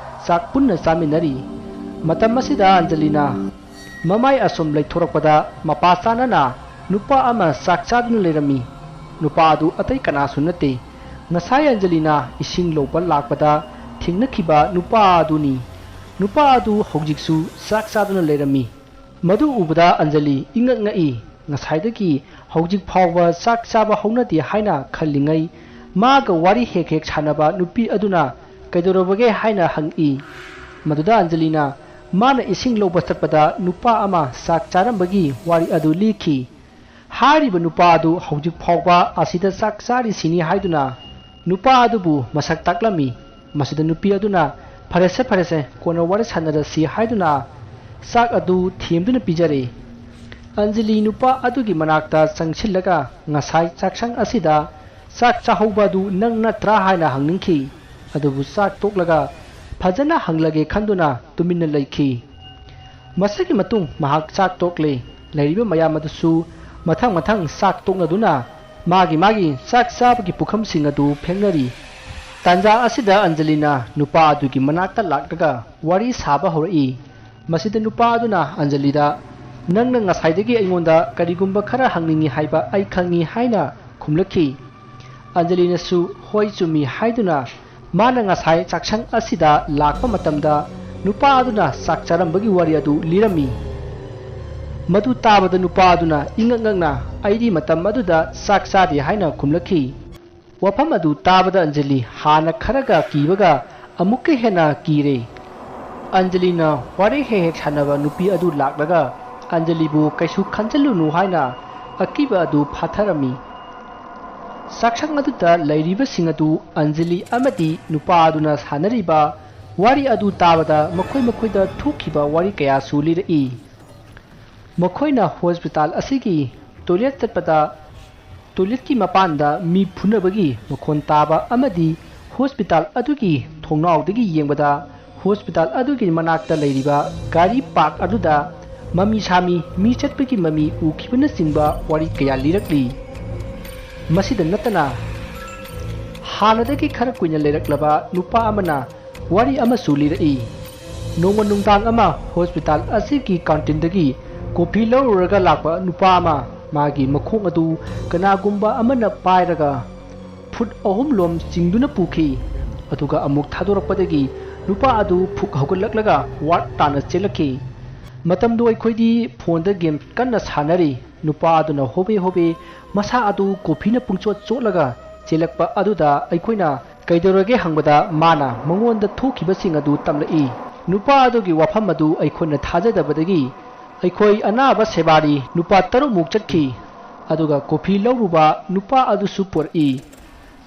ꯆꯥꯛ ꯄꯨꯟꯅ ꯆꯥꯃꯤꯟꯅꯔꯤ꯫ ꯃꯇꯝ ꯑꯁꯤꯗ ꯑꯟꯖꯂꯤꯅ ꯃꯃꯥꯏ ꯑꯁꯨꯝ ꯂꯩꯊꯣꯔꯛꯄꯗ ꯃꯄꯥ ꯆꯥꯅꯅ ꯅꯨꯄꯥ ꯑꯃ ꯆꯥꯛ ꯆꯥꯗꯨꯅ ꯂꯩꯔꯝꯃꯤ꯫ ꯅꯨꯄꯥ ꯑꯗꯨ ꯑꯇꯩ ꯀꯅꯥꯁꯨ ꯅꯠꯇꯦ, ꯉꯁꯥꯏ ꯑꯟꯖꯂꯤꯅ ꯏꯁꯤꯡ ꯂꯧꯕ ꯂꯥꯛꯄꯗ ꯊꯦꯡꯅꯈꯤꯕ ꯅꯨꯄꯥ ꯑꯗꯨꯅꯤ꯫ ꯅꯨꯄꯥ ꯑꯗꯨ ꯍꯧꯖꯤꯛꯁꯨ ꯆꯥꯛ ꯆꯥꯗꯨꯅ ꯂꯩꯔꯝꯃꯤ꯫ ꯃꯗꯨ ꯎꯕꯗ ꯑꯟꯖꯂꯤ ꯏꯉꯛ ꯉꯛꯏ꯫ ꯉꯁꯥꯏꯗꯒꯤ ꯍꯧꯖꯤꯛ ꯐꯥꯎꯕ ꯆꯥꯛ ꯆꯥꯕ ꯍꯧꯅꯗꯦ ꯍꯥꯏꯅ ꯈꯜꯂꯤꯉꯩ, ꯃꯥꯒ ꯋꯥꯔꯤ ꯍꯦꯛ ꯍꯦꯛ ꯁꯥꯟꯅꯕ ꯅꯨꯄꯤ ꯑꯗꯨꯅ ꯀꯩꯗꯧꯔꯕꯒꯦ ꯍꯥꯏꯅ ꯍꯪꯏ꯫ ꯃꯗꯨꯗ ꯑꯟꯖꯂꯤꯅ ꯃꯥꯅ ꯏꯁꯤꯡ ꯂꯧꯕ ꯆꯠꯄꯗ ꯅꯨꯄꯥ ꯑꯃ ꯆꯥꯛ ꯆꯥꯔꯝꯕꯒꯤ ꯋꯥꯔꯤ ꯑꯗꯨ ꯂꯤꯈꯤ꯫ ꯍꯥꯏꯔꯤꯕ ꯅꯨꯄꯥ ꯑꯗꯨ ꯍꯧꯖꯤꯛ ꯐꯥꯎꯕ ꯑꯁꯤꯗ ꯆꯥꯛ ꯆꯥꯔꯤꯁꯤꯅꯤ ꯍꯥꯏꯗꯨꯅ ꯅꯨꯄꯥ ꯑꯗꯨꯕꯨ ꯃꯁꯛ ꯇꯥꯛꯂꯝꯃꯤ꯫ ꯃꯁꯤꯗ ꯅꯨꯄꯤ ꯑꯗꯨꯅ, "ꯐꯔꯦꯁꯦ, ꯐꯔꯦꯁꯦ, ꯀꯣꯟꯅ ꯋꯥꯔꯤ ꯁꯥꯟꯅꯔꯁꯤ" ꯍꯥꯏꯗꯨꯅ ꯆꯥꯛ ꯑꯗꯨ ꯊꯦꯝꯗꯨꯅ ꯄꯤꯖꯔꯦ꯫ ꯑꯟꯖꯂꯤ ꯅꯨꯄꯥ ꯑꯗꯨꯒꯤ ꯃꯅꯥꯛꯇ ꯆꯪꯁꯤꯜꯂꯒ ꯉꯁꯥꯏ ꯆꯥꯛꯁꯪ ꯑꯁꯤꯗ ꯆꯥꯛ ꯆꯥꯍꯧꯕ ꯑꯗꯨ ꯅꯪ ꯅꯠꯇ꯭ꯔꯥ ꯍꯥꯏꯅ ꯍꯪꯅꯤꯡꯈꯤ꯫ ꯑꯗꯨꯕꯨ ꯆꯥꯛ ꯇꯣꯛꯂꯒ ꯐꯖꯅ ꯍꯪꯂꯒꯦ ꯈꯟꯗꯨꯅ ꯇꯨꯃꯤꯟꯅ ꯂꯩꯈꯤ꯫ ꯃꯁꯤꯒꯤ ꯃꯇꯨꯡ ꯃꯍꯥꯛ ꯆꯥꯛ ꯇꯣꯛꯂꯦ꯫ ꯂꯩꯔꯤꯕ ꯃꯌꯥꯝ ꯑꯗꯨꯁꯨ ꯃꯊꯪ ꯃꯊꯪ ꯆꯥꯛ ꯇꯣꯛꯅꯗꯨꯅ ꯃꯥꯒꯤ ꯃꯥꯒꯤ ꯆꯥꯛ ꯆꯥꯕꯒꯤ ꯄꯨꯈꯝꯁꯤꯡ ꯑꯗꯨ ꯐꯦꯡꯅꯔꯤ꯫ ꯇꯥꯟꯖꯥ ꯑꯁꯤꯗ ꯑꯟꯖꯂꯤꯅ ꯅꯨꯄꯥ ꯑꯗꯨꯒꯤ ꯃꯅꯥꯛꯇ ꯂꯥꯛꯂꯒ ꯋꯥꯔꯤ ꯁꯥꯕ ꯍꯧꯔꯛꯏ꯫ ꯃꯁꯤꯗ ꯅꯨꯄꯥ ꯑꯗꯨꯅ ꯑꯟꯖꯂꯤꯗ, "ꯅꯪꯅ ꯉꯁꯥꯏꯗꯒꯤ ꯑꯩꯉꯣꯟꯗ ꯀꯔꯤꯒꯨꯝꯕ ꯈꯔ ꯍꯪꯅꯤꯡꯏ ꯍꯥꯏꯕ ꯑꯩ ꯈꯪꯏ" ꯍꯥꯏꯅ ꯈꯨꯝꯂꯛꯈꯤ꯫ ꯑꯟꯖꯂꯤꯅꯁꯨ "ꯍꯣꯏ, ꯆꯨꯝꯃꯤ" ꯍꯥꯏꯗꯨꯅ ꯃꯥꯅ ꯉꯁꯥꯏ ꯆꯥꯛꯁꯪ ꯑꯁꯤꯗ ꯂꯥꯛꯄ ꯃꯇꯝꯗ ꯅꯨꯄꯥ ꯑꯗꯨꯅ ꯆꯥꯛ ꯆꯥꯔꯝꯕꯒꯤ ꯋꯥꯔꯤ ꯑꯗꯨ ꯂꯤꯔꯝꯃꯤ꯫ ꯃꯗꯨ ꯇꯥꯕꯗ ꯅꯨꯄꯥ ꯑꯗꯨꯅ ꯏꯉꯛ ꯉꯛꯅ, "ꯑꯩꯗꯤ ꯃꯇꯝ ꯑꯗꯨꯗ ꯆꯥꯛ ꯆꯥꯗꯦ" ꯍꯥꯏꯅ ꯈꯨꯝꯂꯛꯈꯤ꯫ ꯋꯥꯐꯝ ꯑꯗꯨ ꯇꯥꯕꯗ ꯑꯟꯖꯂꯤ ꯍꯥꯟꯅ ꯈꯔꯒ ꯀꯤꯕꯒ ꯑꯃꯨꯛꯀ ꯍꯦꯟꯅ ꯀꯤꯔꯦ꯫ ꯑꯟꯖꯂꯤꯅ ꯋꯥꯔꯤ ꯍꯦꯛ ꯍꯦꯛ ꯁꯥꯟꯅꯕ ꯅꯨꯄꯤ ꯑꯗꯨ ꯂꯥꯛꯂꯒ ꯑꯟꯖꯂꯤꯕꯨ "ꯀꯩꯁꯨ ꯈꯟꯖꯤꯜꯂꯨꯅꯨ" ꯍꯥꯏꯅ ꯑꯀꯤꯕ ꯑꯗꯨ ꯐꯥꯊꯔꯝꯃꯤ꯫ ꯆꯥꯛꯁꯪ ꯑꯗꯨꯗ ꯂꯩꯔꯤꯕꯁꯤꯡ ꯑꯗꯨ ꯑꯟꯖꯂꯤ ꯑꯃꯗꯤ ꯅꯨꯄꯥ ꯑꯗꯨꯅ ꯁꯥꯟꯅꯔꯤꯕ ꯋꯥꯔꯤ ꯑꯗꯨ ꯇꯥꯕꯗ ꯃꯈꯣꯏ ꯃꯈꯣꯏꯗ ꯊꯣꯛꯈꯤꯕ ꯋꯥꯔꯤ ꯀꯌꯥꯁꯨ ꯂꯤꯔꯛꯏ꯫ ꯃꯈꯣꯏꯅ ꯍꯣꯁꯄꯤꯇꯥꯜ ꯑꯁꯤꯒꯤ ꯇꯣꯏꯂꯦꯠ ꯆꯠꯄꯗ ꯇꯣꯏꯂꯦꯠꯀꯤ ꯃꯄꯥꯟꯗ ꯃꯤ ꯐꯨꯅꯕꯒꯤ ꯃꯈꯣꯟ ꯇꯥꯕ ꯑꯃꯗꯤ ꯍꯣꯁꯄꯤꯇꯥꯜ ꯑꯗꯨꯒꯤ ꯊꯣꯡꯅꯥꯎꯗꯒꯤ ꯌꯦꯡꯕꯗ ꯍꯣꯁꯄꯤꯇꯥꯜ ꯑꯗꯨꯒꯤ ꯃꯅꯥꯛꯇ ꯂꯩꯔꯤꯕ ꯒꯥꯔꯤ ꯄꯥꯔꯛ ꯑꯗꯨꯗ ꯃꯃꯤ ꯁꯥꯃꯤ, ꯃꯤ ꯆꯠꯄꯒꯤ ꯃꯃꯤ ꯎꯈꯤꯕꯅꯆꯤꯡꯕ ꯋꯥꯔꯤ ꯀꯌꯥ ꯂꯤꯔꯛꯂꯤ꯫ ꯃꯁꯤꯗ ꯅꯠꯇꯅ ꯍꯥꯟꯅꯗꯒꯤ ꯈꯔ ꯀꯨꯏꯅ ꯂꯩꯔꯛꯂꯕ ꯅꯨꯄꯥ ꯑꯃꯅ ꯋꯥꯔꯤ ꯑꯃꯁꯨ ꯂꯤꯔꯛꯏ꯫ ꯅꯣꯡꯃ ꯅꯨꯡꯗꯥꯡ ꯑꯃ ꯍꯣꯁꯄꯤꯇꯥꯜ ꯑꯁꯤꯒꯤ ꯀꯥꯟꯇꯤꯟꯗꯒꯤ ꯀꯣꯐꯤ ꯂꯧꯔꯨꯔꯒ ꯂꯥꯛꯄ ꯅꯨꯄꯥ ꯑꯃ ꯃꯥꯒꯤ ꯃꯈꯣꯡ ꯑꯗꯨ ꯀꯅꯥꯒꯨꯝꯕ ꯑꯃꯅ ꯄꯥꯏꯔꯒ ꯐꯨꯠ ꯑꯍꯨꯝ ꯂꯣꯝ ꯆꯤꯡꯗꯨꯅ ꯄꯨꯈꯤ꯫ ꯑꯗꯨꯒ ꯑꯃꯨꯛ ꯊꯥꯗꯣꯔꯛꯄꯗꯒꯤ ꯅꯨꯄꯥ ꯑꯗꯨ ꯐꯨꯛ ꯍꯧꯒꯠꯂꯛꯂꯒ ꯋꯥꯔꯠ ꯇꯥꯟꯅ ꯆꯦꯜꯂꯛꯈꯤ꯫ ꯃꯇꯝꯗꯨ ꯑꯩꯈꯣꯏꯗꯤ ꯐꯣꯟꯗ ꯒꯦꯝ ꯀꯟꯅ ꯁꯥꯟꯅꯔꯤ꯫ ꯅꯨꯄꯥ ꯑꯗꯨꯅ ꯍꯣꯕꯦ ꯍꯣꯕꯦ ꯃꯁꯥ ꯑꯗꯨ ꯀꯣꯐꯤꯅ ꯄꯨꯡꯆꯣꯠ ꯆꯣꯠꯂꯒ ꯆꯦꯜꯂꯛꯄ ꯑꯗꯨꯗ ꯑꯩꯈꯣꯏꯅ ꯀꯩꯗꯧꯔꯒꯦ ꯍꯪꯕꯗ ꯃꯥꯅ ꯃꯉꯣꯟꯗ ꯊꯣꯛꯈꯤꯕꯁꯤꯡ ꯑꯗꯨ ꯇꯝꯂꯛꯏ꯫ ꯅꯨꯄꯥ ꯑꯗꯨꯒꯤ ꯋꯥꯐꯝ ꯑꯗꯨ ꯑꯩꯈꯣꯏꯅ ꯊꯥꯖꯗꯕꯗꯒꯤ ꯑꯩꯈꯣꯏ ꯑꯅꯥꯕ ꯁꯦꯕꯥꯔꯤ ꯅꯨꯄꯥ ꯇꯔꯨꯛꯃꯨꯛ ꯆꯠꯈꯤ꯫ ꯑꯗꯨꯒ ꯀꯣꯐꯤ ꯂꯧꯔꯨꯕ ꯅꯨꯄꯥ ꯑꯗꯨꯁꯨ ꯄꯨꯔꯛꯏ꯫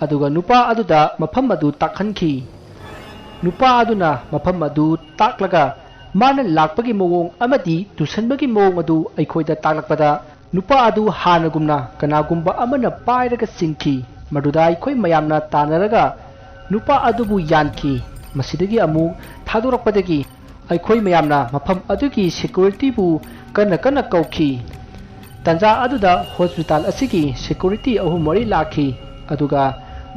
ꯑꯗꯨꯒ ꯅꯨꯄꯥ ꯑꯗꯨꯗ ꯃꯐꯝ ꯑꯗꯨ ꯇꯥꯛꯍꯟꯈꯤ꯫ ꯅꯨꯄꯥ ꯑꯗꯨꯅ ꯃꯐꯝ ꯑꯗꯨ ꯇꯥꯛꯂꯒ ꯃꯥꯅ ꯂꯥꯛꯄꯒꯤ ꯃꯑꯣꯡ ꯑꯃꯗꯤ ꯇꯨꯁꯟꯕꯒꯤ ꯃꯑꯣꯡ ꯑꯗꯨ ꯑꯩꯈꯣꯏꯗ ꯇꯥꯛꯂꯛꯄꯗ ꯅꯨꯄꯥ ꯑꯗꯨ ꯍꯥꯟꯅꯒꯨꯝꯅ ꯀꯅꯥꯒꯨꯝꯕ ꯑꯃꯅ ꯄꯥꯏꯔꯒ ꯆꯤꯡꯈꯤ꯫ ꯃꯗꯨꯗ ꯑꯩꯈꯣꯏ ꯃꯌꯥꯝꯅ ꯇꯥꯟꯅꯔꯒ ꯅꯨꯄꯥ ꯑꯗꯨꯕꯨ ꯌꯥꯟꯈꯤ꯫ ꯃꯁꯤꯗꯒꯤ ꯑꯃꯨꯛ ꯊꯥꯗꯣꯔꯛꯄꯗꯒꯤ ꯑꯩꯈꯣꯏ ꯃꯌꯥꯝꯅ ꯃꯐꯝ ꯑꯗꯨꯒꯤ ꯁꯦꯀ꯭ꯌꯨꯔꯤꯇꯤꯕꯨ ꯀꯟꯅ ꯀꯟꯅ ꯀꯧꯈꯤ꯫ ꯇꯥꯟꯖꯥ ꯑꯗꯨꯗ ꯍꯣꯁꯄꯤꯇꯥꯜ ꯑꯁꯤꯒꯤ ꯁꯦꯀ꯭ꯌꯨꯔꯤꯇꯤ ꯑꯍꯨꯝ ꯃꯔꯤ ꯂꯥꯛꯈꯤ꯫ ꯑꯗꯨꯒ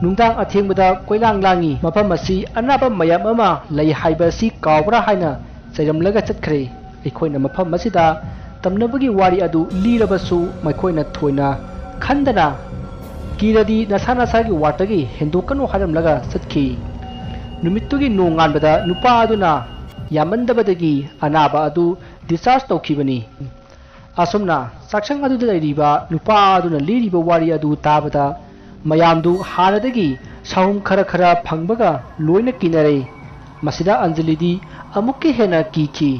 ꯅꯨꯡꯗꯥꯡ ꯑꯊꯦꯡꯕꯗ ꯀꯣꯏꯂꯥꯡ ꯂꯥꯡꯉꯤ꯫ ꯃꯐꯝ ꯑꯁꯤ ꯑꯅꯥꯕ ꯃꯌꯥꯝ ꯑꯃ ꯂꯩ ꯍꯥꯏꯕ ꯑꯁꯤ ꯀꯥꯎꯕ꯭ꯔꯥ ꯍꯥꯏꯅ ꯆꯩꯔꯝꯂꯒ ꯆꯠꯈ꯭ꯔꯦ꯫ ꯑꯩꯈꯣꯏꯅ ꯃꯐꯝ ꯑꯁꯤꯗ ꯇꯝꯅꯕꯒꯤ ꯋꯥꯔꯤ ꯑꯗꯨ ꯂꯤꯔꯕꯁꯨ ꯃꯈꯣꯏꯅ ꯊꯣꯏꯅ ꯈꯟꯗꯅ ꯀꯤꯔꯗꯤ ꯅꯁꯥ ꯅꯁꯥꯒꯤ ꯋꯥꯔꯠꯇꯒꯤ ꯍꯦꯟꯗꯣꯛꯀꯅꯨ ꯍꯥꯏꯔꯝꯂꯒ ꯆꯠꯈꯤ꯫ ꯅꯨꯃꯤꯠꯇꯨꯒꯤ ꯅꯣꯡꯉꯥꯟꯕꯗ ꯅꯨꯄꯥ ꯑꯗꯨꯅ ꯌꯥꯝꯃꯟꯗꯕꯗꯒꯤ ꯑꯅꯥꯕ ꯑꯗꯨ ꯗꯤꯁꯆꯥꯔꯖ ꯇꯧꯈꯤꯕꯅꯤ꯫ ꯑꯁꯨꯝꯅ ꯆꯥꯛꯁꯪ ꯑꯗꯨꯗ ꯂꯩꯔꯤꯕ ꯅꯨꯄꯥ ꯑꯗꯨꯅ ꯂꯤꯔꯤꯕ ꯋꯥꯔꯤ ꯑꯗꯨ ꯇꯥꯕꯗ ꯃꯌꯥꯝꯗꯨ ꯍꯥꯟꯅꯗꯒꯤ ꯁꯥꯍꯨꯝ ꯈꯔ ꯈꯔ ꯐꯪꯕꯒ ꯂꯣꯏꯅ ꯀꯤꯅꯔꯦ꯫ ꯃꯁꯤꯗ ꯑꯟꯖꯂꯤꯗꯤ ꯑꯃꯨꯛꯀ ꯍꯦꯟꯅ ꯀꯤꯈꯤ꯫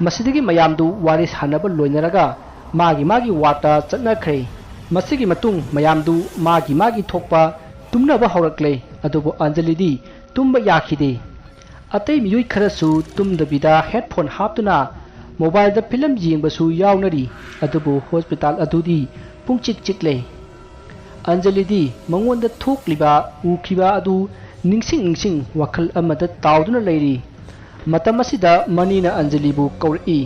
ꯃꯁꯤꯗꯒꯤ ꯃꯌꯥꯝꯗꯨ ꯋꯥꯔꯤ ꯁꯥꯟꯅꯕ ꯂꯣꯏꯅꯔꯒ ꯃꯥꯒꯤ ꯃꯥꯒꯤ ꯋꯥꯔꯠꯇ ꯆꯠꯅꯈ꯭ꯔꯦ꯫ ꯃꯁꯤꯒꯤ ꯃꯇꯨꯡ ꯃꯌꯥꯝꯗꯨ ꯃꯥꯒꯤ ꯃꯥꯒꯤ ꯊꯣꯛꯄ ꯇꯨꯝꯅꯕ ꯍꯧꯔꯛꯂꯦ꯫ ꯑꯗꯨꯕꯨ ꯑꯟꯖꯂꯤꯗꯤ ꯇꯨꯝꯕ ꯌꯥꯈꯤꯗꯦ꯫ ꯑꯇꯩ ꯃꯤꯑꯣꯏ ꯈꯔꯁꯨ ꯇꯨꯝꯗꯕꯤꯗ ꯍꯦꯗꯐꯣꯟ ꯍꯥꯞꯇꯨꯅ ꯃꯣꯕꯥꯏꯜꯗ ꯐꯤꯂꯝ ꯌꯦꯡꯕꯁꯨ ꯌꯥꯎꯅꯔꯤ꯫ ꯑꯗꯨꯕꯨ ꯍꯣꯁꯄꯤꯇꯥꯜ ꯑꯗꯨꯗꯤ ꯄꯨꯡꯆꯤꯛ ꯆꯤꯛꯂꯦ꯫ ꯑꯟꯖꯂꯤꯗꯤ ꯃꯉꯣꯟꯗ ꯊꯣꯛꯂꯤꯕ, ꯎꯈꯤꯕ ꯑꯗꯨ ꯅꯤꯡꯁꯤꯡ ꯅꯤꯡꯁꯤꯡ ꯋꯥꯈꯜ ꯑꯃꯗ ꯇꯥꯎꯗꯨꯅ ꯂꯩꯔꯤ꯫ ꯃꯇꯝ ꯑꯁꯤꯗ ꯃꯅꯤꯅ ꯑꯟꯖꯂꯤꯕꯨ ꯀꯧꯔꯛꯏ꯫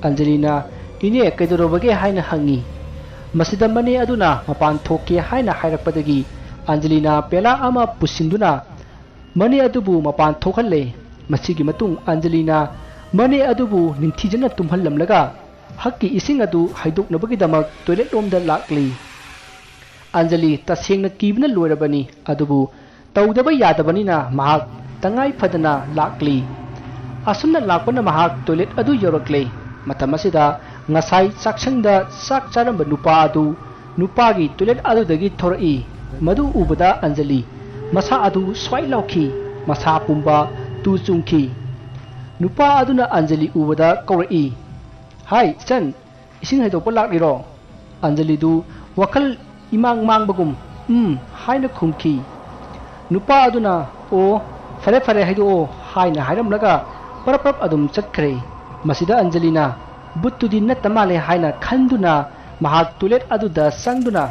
ꯑꯟꯖꯂꯤꯅ, "ꯏꯅꯦ, ꯀꯩꯗꯧꯔꯕꯒꯦ?" ꯍꯥꯏꯅ ꯍꯪꯉꯤ꯫ ꯃꯁꯤꯗ ꯃꯅꯦ ꯑꯗꯨꯅ ꯃꯄꯥꯟ ꯊꯣꯛꯀꯦ ꯍꯥꯏꯅ ꯍꯥꯏꯔꯛꯄꯗꯒꯤ ꯑꯟꯖꯂꯤꯅ ꯄꯦꯂꯥ ꯑꯃ ꯄꯨꯁꯤꯟꯗꯨꯅ ꯃꯅꯦ ꯑꯗꯨꯕꯨ ꯃꯄꯥꯟ ꯊꯣꯛꯍꯜꯂꯦ꯫ ꯃꯁꯤꯒꯤ ꯃꯇꯨꯡ ꯑꯟꯖꯂꯤꯅ ꯃꯅꯦ ꯑꯗꯨꯕꯨ ꯅꯤꯡꯊꯤꯖꯅ ꯇꯨꯝꯍꯜꯂꯝꯂꯒ ꯍꯛꯀꯤ ꯏꯁꯤꯡ ꯑꯗꯨ ꯍꯩꯗꯣꯛꯅꯕꯒꯤꯗꯃꯛ ꯇꯣꯏꯂꯦꯠ ꯂꯣꯝꯗ ꯂꯥꯛꯂꯤ꯫ ꯑꯟꯖꯂꯤ ꯇꯁꯦꯡꯅ ꯀꯤꯕꯅ ꯂꯣꯏꯔꯕꯅꯤ, ꯑꯗꯨꯕꯨ ꯇꯧꯗꯕ ꯌꯥꯗꯕꯅꯤꯅ ꯃꯍꯥꯛ ꯇꯉꯥꯏ ꯐꯗꯅ ꯂꯥꯛꯂꯤ꯫ ꯑꯁꯨꯝꯅ ꯂꯥꯛꯄꯅ ꯃꯍꯥꯛ ꯇꯣꯏꯂꯦꯠ ꯑꯗꯨ ꯌꯧꯔꯛꯂꯦ꯫ ꯃꯇꯝ ꯑꯁꯤꯗ ꯉꯁꯥꯏ ꯆꯥꯛꯁꯪꯗ ꯆꯥꯛ ꯆꯥꯔꯝꯕ ꯅꯨꯄꯥ ꯑꯗꯨ ꯅꯨꯄꯥꯒꯤ ꯇꯣꯏꯂꯦꯠ ꯑꯗꯨꯗꯒꯤ ꯊꯣꯔꯛꯏ꯫ ꯃꯗꯨ ꯎꯕꯗ ꯑꯟꯖꯂꯤ ꯃꯁꯥ ꯑꯗꯨ ꯁ꯭ꯋꯥꯏ ꯂꯥꯎꯈꯤ꯫ ꯃꯁꯥ ꯄꯨꯝꯕ ꯇꯨ ꯆꯨꯡꯈꯤ꯫ ꯅꯨꯄꯥ ꯑꯗꯨꯅ ꯑꯟꯖꯂꯤ ꯎꯕꯗ ꯀꯧꯔꯛꯏ, "ꯍꯥꯏ ꯏꯆꯟ, ꯏꯁꯤꯡ ꯍꯩꯗꯣꯛꯄ ꯂꯥꯛꯂꯤꯔꯣ?" ꯑꯟꯖꯂꯤꯗꯨ ꯋꯥꯈꯜ ꯏꯃꯥꯡ ꯃꯥꯡꯕꯒꯨꯝ "ꯎꯝ" ꯍꯥꯏꯅ ꯈꯨꯝꯈꯤ꯫ ꯅꯨꯄꯥ ꯑꯗꯨꯅ "ꯑꯣ, ꯐꯔꯦ ꯐꯔꯦ, ꯍꯩꯗꯣꯛꯑꯣ" ꯍꯥꯏꯅ ꯍꯥꯏꯔꯝꯂꯒ ꯄꯔꯞ ꯄꯔꯞ ꯑꯗꯨꯝ ꯆꯠꯈ꯭ꯔꯦ꯫ ꯃꯁꯤꯗ ꯑꯟꯖꯂꯤꯅ "ꯚꯨꯠꯇꯨꯗꯤ ꯅꯠꯇ ꯃꯥꯜꯂꯦ" ꯍꯥꯏꯅ ꯈꯟꯗꯨꯅ ꯃꯍꯥꯛ ꯇꯣꯏꯂꯦꯠ ꯑꯗꯨꯗ ꯆꯪꯗꯨꯅ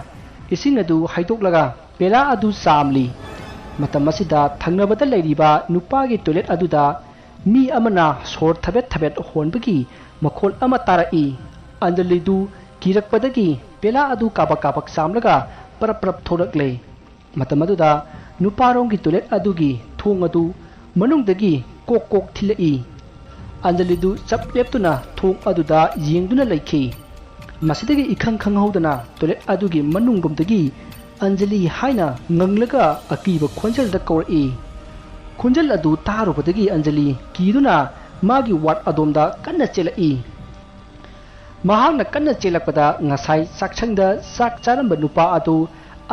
ꯏꯁꯤꯡ ꯑꯗꯨ ꯍꯩꯗꯣꯛꯂꯒ ꯄꯦꯂꯥ ꯑꯗꯨ ꯆꯥꯝꯂꯤ꯫ ꯃꯇꯝ ꯑꯁꯤꯗ ꯊꯪꯅꯕꯗ ꯂꯩꯔꯤꯕ ꯅꯨꯄꯥꯒꯤ ꯇꯣꯏꯂꯦꯠ ꯑꯗꯨꯗ ꯃꯤ ꯑꯃꯅ ꯁꯣꯔ ꯊꯕꯦꯠ ꯊꯕꯦꯠ ꯍꯣꯟꯕꯒꯤ ꯃꯈꯣꯜ ꯑꯃ ꯇꯥꯔꯛꯏ꯫ ꯑꯟꯖꯂꯤꯗꯨ ꯀꯤꯔꯛꯄꯗꯒꯤ ꯄꯦꯂꯥ ꯑꯗꯨ ꯀꯥꯕꯛ ꯀꯥꯕꯛ ꯆꯥꯝꯂꯒ ꯄꯔꯞ ꯄꯔꯞ ꯊꯣꯛꯂꯛꯂꯦ꯫ ꯃꯇꯝ ꯑꯗꯨꯗ ꯅꯨꯄꯥꯔꯣꯝꯒꯤ ꯇꯣꯏꯂꯦꯠ ꯑꯗꯨꯒꯤ ꯊꯣꯡ ꯑꯗꯨ ꯃꯅꯨꯡꯗꯒꯤ ꯀꯣꯛ ꯀꯣꯛ ꯊꯤꯜꯂꯛꯏ꯫ ꯑꯟꯖꯂꯤꯗꯨ ꯆꯞ ꯂꯦꯞꯇꯨꯅ ꯊꯣꯡ ꯑꯗꯨꯗ ꯌꯦꯡꯗꯨꯅ ꯂꯩꯈꯤ꯫ ꯃꯁꯤꯗꯒꯤ ꯏꯈꯪ ꯈꯪꯍꯧꯗꯅ ꯇꯣꯏꯂꯦꯠ ꯑꯗꯨꯒꯤ ꯃꯅꯨꯡꯂꯣꯝꯗꯒꯤ "ꯑꯟꯖꯂꯤ" ꯍꯥꯏꯅ ꯉꯪꯂꯒ ꯑꯀꯤꯕ ꯈꯣꯟꯖꯦꯜꯗ ꯀꯧꯔꯛꯏ꯫ ꯈꯣꯟꯖꯦꯜ ꯑꯗꯨ ꯇꯥꯔꯨꯕꯗꯒꯤ ꯑꯟꯖꯂꯤ ꯀꯤꯗꯨꯅ ꯃꯥꯒꯤ ꯋꯥꯔꯗ ꯑꯗꯣꯝꯗ ꯀꯟꯅ ꯆꯦꯜꯂꯛꯏ꯫ ꯃꯍꯥꯛꯅ ꯀꯟꯅ ꯆꯦꯜꯂꯛꯄꯗ ꯉꯁꯥꯏ ꯆꯥꯛꯁꯪꯗ ꯆꯥꯛ ꯆꯥꯔꯝꯕ ꯅꯨꯄꯥ ꯑꯗꯨ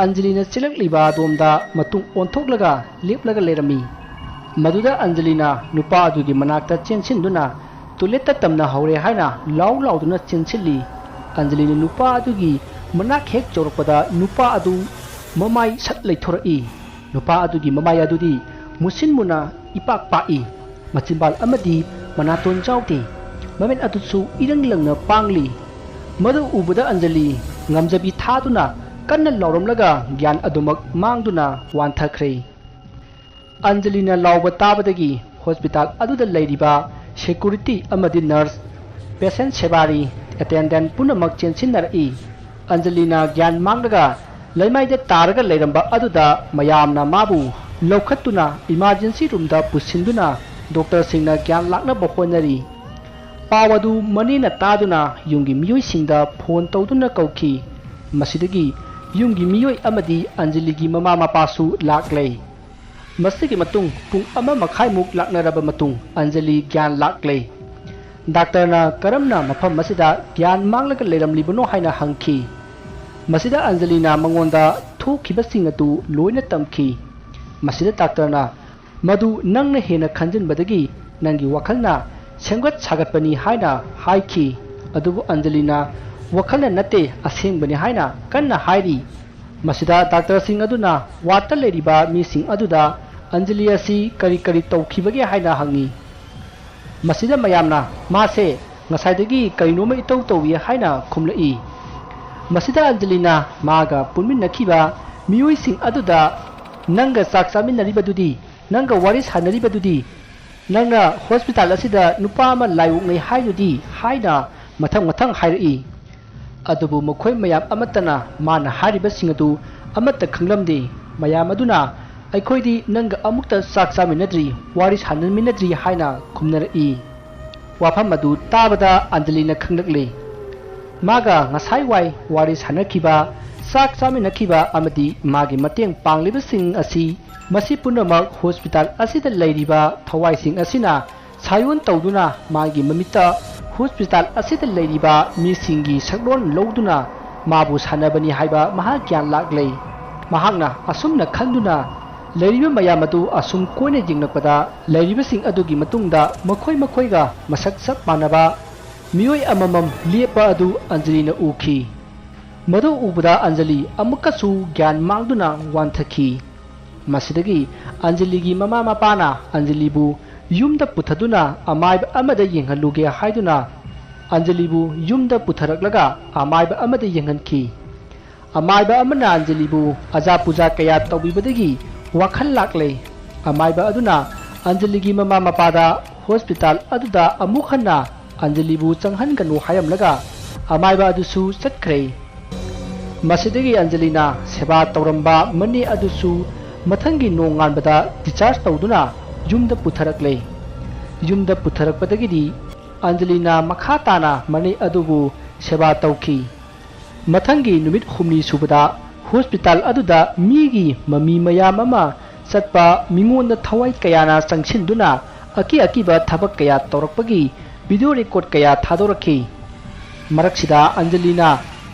ꯑꯟꯖꯂꯤꯅ ꯆꯦꯜꯂꯛꯂꯤꯕ ꯑꯗꯣꯝꯗ ꯃꯇꯨꯡ ꯑꯣꯟꯊꯣꯛꯂꯒ ꯂꯦꯞꯂꯒ ꯂꯩꯔꯝꯃꯤ꯫ ꯃꯗꯨꯗ ꯑꯟꯖꯂꯤꯅ ꯅꯨꯄꯥ ꯑꯗꯨꯒꯤ ꯃꯅꯥꯛꯇ ꯆꯦꯟꯁꯤꯟꯗꯨꯅ ꯇꯣꯏꯂꯦꯠꯇ ꯇꯝꯅꯍꯧꯔꯦ ꯍꯥꯏꯅ ꯂꯥꯎ ꯂꯥꯎꯗꯨꯅ ꯆꯦꯟꯁꯤꯜꯂꯤ꯫ ꯑꯟꯖꯂꯤꯅ ꯅꯨꯄꯥ ꯑꯗꯨꯒꯤ ꯃꯅꯥꯛ ꯍꯦꯛ ꯌꯧꯔꯛꯄꯗ ꯅꯨꯄꯥ ꯑꯗꯨ ꯃꯃꯥꯏ ꯁꯠ ꯂꯩꯊꯣꯔꯛꯏ꯫ ꯅꯨꯄꯥ ꯑꯗꯨꯒꯤ ꯃꯃꯥꯏ ꯑꯗꯨꯗꯤ ꯃꯨꯁꯤꯟ ꯃꯨꯅ ꯏꯄꯥꯛ ꯄꯥꯛꯏ꯫ ꯃꯆꯤꯟꯕꯥꯜ ꯑꯃꯗꯤ ꯃꯅꯥꯇꯣꯟ ꯌꯥꯎꯗꯦ꯫ ꯃꯃꯤꯠ ꯑꯗꯨꯁꯨ ꯏꯔꯪ ꯂꯪꯅ ꯄꯥꯡꯂꯤ꯫ ꯃꯗꯨ ꯎꯕꯗ ꯑꯟꯖꯂꯤ ꯉꯝꯖꯕꯤ ꯊꯥꯗꯨꯅ ꯀꯟꯅ ꯂꯥꯎꯔꯝꯂꯒ ꯒ꯭ꯌꯥꯟ ꯑꯗꯨꯃꯛ ꯃꯥꯡꯗꯨꯅ ꯋꯥꯟꯊꯈ꯭ꯔꯦ꯫ ꯑꯟꯖꯂꯤꯅ ꯂꯥꯎꯕ ꯇꯥꯕꯗꯒꯤ ꯍꯣꯁꯄꯤꯇꯥꯜ ꯑꯗꯨꯗ ꯂꯩꯔꯤꯕ ꯁꯦꯀꯨꯔꯤꯇꯤ ꯑꯃꯗꯤ ꯅꯔꯁ, ꯄꯦꯁꯦꯟ ꯁꯦꯕꯥꯔꯤ, ꯑꯦꯇꯦꯟꯗꯦꯟ ꯄꯨꯝꯅꯃꯛ ꯆꯦꯟꯁꯤꯟꯅꯔꯛꯏ꯫ ꯑꯟꯖꯂꯤꯅ ꯒ꯭ꯌꯥꯟ ꯃꯥꯡꯂꯒ ꯂꯩꯃꯥꯏꯗ ꯇꯥꯔꯒ ꯂꯩꯔꯝꯕ ꯑꯗꯨꯗ ꯃꯌꯥꯝꯅ ꯃꯥꯕꯨ ꯂꯧꯈꯠꯇꯨꯅ ꯏꯃꯥꯔꯖꯦꯟꯁꯤ ꯔꯨꯝꯗ ꯄꯨꯁꯤꯟꯗꯨꯅ ꯗꯣꯛꯇꯔꯁꯤꯡꯅ ꯒ꯭ꯌꯥꯟ ꯂꯥꯛꯅꯕ ꯍꯣꯠꯅꯔꯤ꯫ ꯄꯥꯎ ꯑꯗꯨ ꯃꯅꯦꯅ ꯇꯥꯗꯨꯅ ꯌꯨꯝꯒꯤ ꯃꯤꯑꯣꯏꯁꯤꯡꯗ ꯐꯣꯟ ꯇꯧꯗꯨꯅ ꯀꯧꯈꯤ꯫ ꯃꯁꯤꯗꯒꯤ ꯌꯨꯝꯒꯤ ꯃꯤꯑꯣꯏ ꯑꯃꯗꯤ ꯑꯟꯖꯂꯤꯒꯤ ꯃꯃꯥ ꯃꯄꯥꯁꯨ ꯂꯥꯛꯂꯦ꯫ ꯃꯁꯤꯒꯤ ꯃꯇꯨꯡ ꯄꯨꯡ ꯑꯃ ꯃꯈꯥꯏꯃꯨꯛ ꯂꯥꯛꯅꯔꯕ ꯃꯇꯨꯡ ꯑꯟꯖꯂꯤ ꯒ꯭ꯌꯥꯟ ꯂꯥꯛꯂꯦ꯫ ꯗꯥꯛꯇꯔꯅ ꯀꯔꯝꯅ ꯃꯐꯝ ꯑꯁꯤꯗ ꯒ꯭ꯌꯥꯟ ꯃꯥꯡꯂꯒ ꯂꯩꯔꯝꯂꯤꯕꯅꯣ ꯍꯥꯏꯅ ꯍꯪꯈꯤ꯫ ꯃꯁꯤꯗ ꯑꯟꯖꯂꯤꯅ ꯃꯉꯣꯟꯗ ꯊꯣꯛꯈꯤꯕꯁꯤꯡ ꯑꯗꯨ ꯂꯣꯏꯅ ꯇꯝꯈꯤ꯫ ꯃꯁꯤꯗ ꯗꯥꯛꯇꯔꯅ, "ꯃꯗꯨ ꯅꯪꯅ ꯍꯦꯟꯅ ꯈꯟꯖꯤꯟꯕꯗꯒꯤ ꯅꯪꯒꯤ ꯋꯥꯈꯜꯅ ꯁꯦꯝꯒꯠ ꯁꯥꯒꯠꯄꯅꯤ" ꯍꯥꯏꯅ ꯍꯥꯏꯈꯤ꯫ ꯑꯗꯨꯕꯨ ꯑꯟꯖꯂꯤꯅ, "ꯋꯥꯈꯜꯅ ꯅꯠꯇꯦ, ꯑꯁꯦꯡꯕꯅꯤ" ꯍꯥꯏꯅ ꯀꯟꯅ ꯍꯥꯏꯔꯤ꯫ ꯃꯁꯤꯗ ꯗꯥꯛꯇꯔꯁꯤꯡ ꯑꯗꯨꯅ ꯋꯥꯔꯗꯇ ꯂꯩꯔꯤꯕ ꯃꯤꯁꯤꯡ ꯑꯗꯨꯗ ꯑꯟꯖꯂꯤ ꯑꯁꯤ ꯀꯔꯤ ꯀꯔꯤ ꯇꯧꯈꯤꯕꯒꯦ ꯍꯥꯏꯅ ꯍꯪꯉꯤ꯫ ꯃꯁꯤꯗ ꯃꯌꯥꯝꯅ, "ꯃꯥꯁꯦ ꯉꯁꯥꯏꯗꯒꯤ ꯀꯔꯤꯅꯣꯃ ꯏꯇꯧ ꯇꯧꯏ" ꯍꯥꯏꯅ ꯈꯨꯝꯂꯛꯏ꯫ ꯃꯁꯤꯗ ꯑꯟꯖꯂꯤꯅ ꯃꯥꯒ ꯄꯨꯟꯃꯤꯟꯅꯈꯤꯕ ꯃꯤꯑꯣꯏꯁꯤꯡ ꯑꯗꯨꯗ, "ꯅꯪꯒ ꯆꯥꯛ ꯆꯥꯃꯤꯟꯅꯔꯤꯕꯗꯨꯗꯤ, ꯅꯪꯒ ꯋꯥꯔꯤ ꯁꯥꯟꯅꯔꯤꯕꯗꯨꯗꯤ, ꯅꯪꯅ ꯍꯣꯁꯄꯤꯇꯥꯜ ꯑꯁꯤꯗ ꯅꯨꯄꯥ ꯑꯃ ꯂꯥꯏꯑꯣꯛꯅꯩ ꯍꯥꯏꯗꯨꯗꯤ?" ꯍꯥꯏꯅ ꯃꯊꯪ ꯃꯊꯪ ꯍꯥꯏꯔꯛꯏ꯫ ꯑꯗꯨꯕꯨ ꯃꯈꯣꯏ ꯃꯌꯥꯝ ꯑꯃꯠꯇꯅ ꯃꯥꯅ ꯍꯥꯏꯔꯤꯕꯁꯤꯡ ꯑꯗꯨ ꯑꯃꯠꯇ ꯈꯪꯂꯝꯗꯦ꯫ ꯃꯌꯥꯝ ꯑꯗꯨꯅ, "ꯑꯩꯈꯣꯏꯗꯤ ꯅꯪꯒ ꯑꯃꯨꯛꯇ ꯆꯥꯛ ꯆꯥꯃꯤꯟꯅꯗ꯭ꯔꯤ, ꯋꯥꯔꯤ ꯁꯥꯟꯅꯃꯤꯟꯅꯗ꯭ꯔꯤ" ꯍꯥꯏꯅ ꯈꯨꯝꯅꯔꯛꯏ꯫ ꯋꯥꯐꯝ ꯑꯗꯨ ꯇꯥꯕꯗ ꯑꯟꯖꯂꯤꯅ ꯈꯪꯂꯛꯂꯦ꯫ ꯃꯥꯒ ꯉꯁꯥꯏ ꯋꯥꯏ ꯋꯥꯔꯤ ꯁꯥꯟꯅꯈꯤꯕ, ꯆꯥꯛ ꯆꯥꯃꯤꯟꯅꯈꯤꯕ ꯑꯃꯗꯤ ꯃꯥꯒꯤ ꯃꯇꯦꯡ ꯄꯥꯡꯂꯤꯕꯁꯤꯡ ꯑꯁꯤ, ꯃꯁꯤ ꯄꯨꯝꯅꯃꯛ ꯍꯣꯁꯄꯤꯇꯥꯜ ꯑꯁꯤꯗ ꯂꯩꯔꯤꯕ ꯊꯋꯥꯏꯁꯤꯡ ꯑꯁꯤꯅ ꯁꯥꯏꯑꯣꯟ ꯇꯧꯗꯨꯅ ꯃꯥꯒꯤ ꯃꯃꯤꯠꯇ ꯍꯣꯁꯄꯤꯇꯥꯜ ꯑꯁꯤꯗ ꯂꯩꯔꯤꯕ ꯃꯤꯁꯤꯡꯒꯤ ꯁꯛꯂꯣꯟ ꯂꯧꯗꯨꯅ ꯃꯥꯕꯨ ꯁꯥꯟꯅꯕꯅꯤ ꯍꯥꯏꯕ ꯃꯍꯥꯛ ꯒ꯭ꯌꯥꯟ ꯂꯥꯛꯂꯦ꯫ ꯃꯍꯥꯛꯅ ꯑꯁꯨꯝꯅ ꯈꯟꯗꯨꯅ ꯂꯩꯔꯤꯕ ꯃꯌꯥꯝ ꯑꯗꯨ ꯑꯁꯨꯝ ꯀꯣꯏꯅ ꯌꯦꯡꯂꯛꯄꯗ, ꯂꯩꯔꯤꯕꯁꯤꯡ ꯑꯗꯨꯒꯤ ꯃꯇꯨꯡꯗ ꯃꯈꯣꯏ ꯃꯈꯣꯏꯒ ꯃꯁꯛ ꯆꯞ ꯃꯥꯟꯅꯕ ꯃꯤꯑꯣꯏ ꯑꯃꯃꯝ ꯂꯦꯞꯄ ꯑꯗꯨ ꯑꯟꯖꯂꯤꯅ ꯎꯈꯤ꯫ ꯃꯗꯨ ꯎꯕꯗ ꯑꯟꯖꯂꯤ ꯑꯃꯨꯛꯀꯁꯨ ꯒ꯭ꯌꯥꯟ ꯃꯥꯡꯗꯨꯅ ꯋꯥꯟꯊꯈꯤ꯫ ꯃꯁꯤꯗꯒꯤ ꯑꯟꯖꯂꯤꯒꯤ ꯃꯃꯥ ꯃꯄꯥꯅ ꯑꯟꯖꯂꯤꯕꯨ ꯌꯨꯝꯗ ꯄꯨꯊꯗꯨꯅ ꯑꯃꯥꯏꯕ ꯑꯃꯗ ꯌꯦꯡꯍꯜꯂꯨꯒꯦ ꯍꯥꯏꯗꯨꯅ ꯑꯟꯖꯂꯤꯕꯨ ꯌꯨꯝꯗ ꯄꯨꯊꯔꯛꯂꯒ ꯑꯃꯥꯏꯕ ꯑꯃꯗ ꯌꯦꯡꯍꯟꯈꯤ꯫ ꯑꯃꯥꯏꯕ ꯑꯃꯅ ꯑꯟꯖꯂꯤꯕꯨ ꯑꯖꯥ ꯄꯨꯖꯥ ꯀꯌꯥ ꯇꯧꯕꯤꯕꯗꯒꯤ ꯋꯥꯈꯜ ꯂꯥꯛꯂꯦ꯫ ꯑꯃꯥꯏꯕ ꯑꯗꯨꯅ ꯑꯟꯖꯂꯤꯒꯤ ꯃꯃꯥ ꯃꯄꯥꯗ ꯍꯣꯁꯄꯤꯇꯥꯜ ꯑꯗꯨꯗ ꯑꯃꯨꯛ ꯍꯟꯅ ꯑꯟꯖꯂꯤꯕꯨ ꯆꯪꯍꯟꯒꯅꯨ ꯍꯥꯏꯔꯝꯂꯒ ꯑꯃꯥꯏꯕ ꯑꯗꯨꯁꯨ ꯆꯠꯈ꯭ꯔꯦ꯫ ꯃꯁꯤꯗꯒꯤ ꯑꯟꯖꯂꯤꯅ ꯁꯦꯕꯥ ꯇꯧꯔꯝꯕ ꯃꯅꯦ ꯑꯗꯨꯁꯨ ꯃꯊꯪꯒꯤ ꯅꯣꯡꯉꯥꯟꯕꯗ discharge ꯇꯧꯗꯨꯅ ꯌꯨꯝꯗ ꯄꯨꯊꯔꯛꯂꯦ꯫ ꯌꯨꯝꯗ ꯄꯨꯊꯔꯛꯄꯗꯒꯤꯗꯤ ꯑꯟꯖꯂꯤꯅ ꯃꯈꯥ ꯇꯥꯅ ꯃꯅꯦ ꯑꯗꯨꯕꯨ ꯁꯦꯕꯥ ꯇꯧꯈꯤ꯫ ꯃꯊꯪꯒꯤ ꯅꯨꯃꯤꯠ ꯍꯨꯝꯅꯤ ꯁꯨꯕꯗ ꯍꯣꯁꯄꯤꯇꯥꯜ ꯑꯗꯨꯗ ꯃꯤꯒꯤ ꯃꯃꯤ ꯃꯌꯥꯝ ꯑꯃ ꯆꯠꯄ, ꯃꯤꯉꯣꯟꯗ ꯊꯋꯥꯏ ꯀꯌꯥꯅ ꯆꯪꯁꯤꯟꯗꯨꯅ ꯑꯀꯤ ꯑꯀꯤꯕ ꯊꯕꯛ ꯀꯌꯥ ꯇꯧꯔꯛꯄꯒꯤ ꯚꯤꯗꯤꯑꯣ ꯔꯦꯀꯣꯔꯗ ꯀꯌꯥ ꯊꯥꯗꯣꯔꯛꯈꯤ꯫ ꯃꯔꯛꯁꯤꯗ ꯑꯟꯖꯂꯤꯅ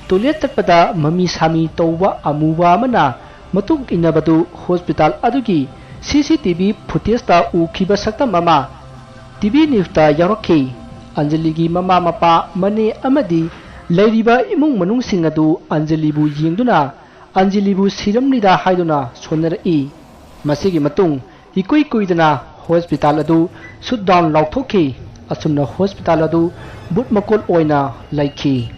ꯇꯣꯏꯂꯦꯠ ꯆꯠꯄꯗ ꯃꯃꯤ ꯁꯥꯃꯤ ꯇꯧꯕ ꯑꯃꯨꯕ ꯑꯃꯅ ꯃꯇꯨꯡ ꯏꯟꯅꯕꯗꯨ ꯍꯣꯁꯄꯤꯇꯥꯜ ꯑꯗꯨꯒꯤ ꯁꯤ ꯁꯤ ꯇꯤ ꯚꯤ ꯐꯨꯇꯦꯖꯇ ꯎꯈꯤꯕ ꯁꯛꯇꯝ ꯑꯃ ꯇꯤ ꯚꯤ ꯅ꯭ꯌꯨꯁꯇ ꯌꯥꯎꯔꯛꯈꯤ꯫ ꯑꯟꯖꯂꯤꯒꯤ ꯃꯃꯥ ꯃꯄꯥ, ꯃꯅꯦ ꯑꯃꯗꯤ ꯂꯩꯔꯤꯕ ꯏꯃꯨꯡ ꯃꯅꯨꯡꯁꯤꯡ ꯑꯗꯨ ꯑꯟꯖꯂꯤꯕꯨ ꯌꯦꯡꯗꯨꯅ ꯑꯟꯖꯂꯤꯕꯨ ꯁꯤꯔꯝꯂꯤꯗ ꯍꯥꯏꯗꯨꯅ ꯁꯣꯟꯅꯔꯛꯏ꯫ ꯃꯁꯤꯒꯤ ꯃꯇꯨꯡ ꯏꯀꯨꯏ ꯀꯨꯏꯗꯅ ꯍꯣꯁꯄꯤꯇꯥꯜ ꯑꯗꯨ ꯁꯨꯠ ꯗꯥꯎꯟ ꯂꯥꯎꯊꯣꯛꯈꯤ꯫ ꯑꯁꯨꯝꯅ ꯍꯣꯁꯄꯤꯇꯥꯜ ꯑꯗꯨ ꯕꯨꯠ ꯃꯀꯣꯜ ꯑꯣꯏꯅ ꯂꯩꯈꯤ꯫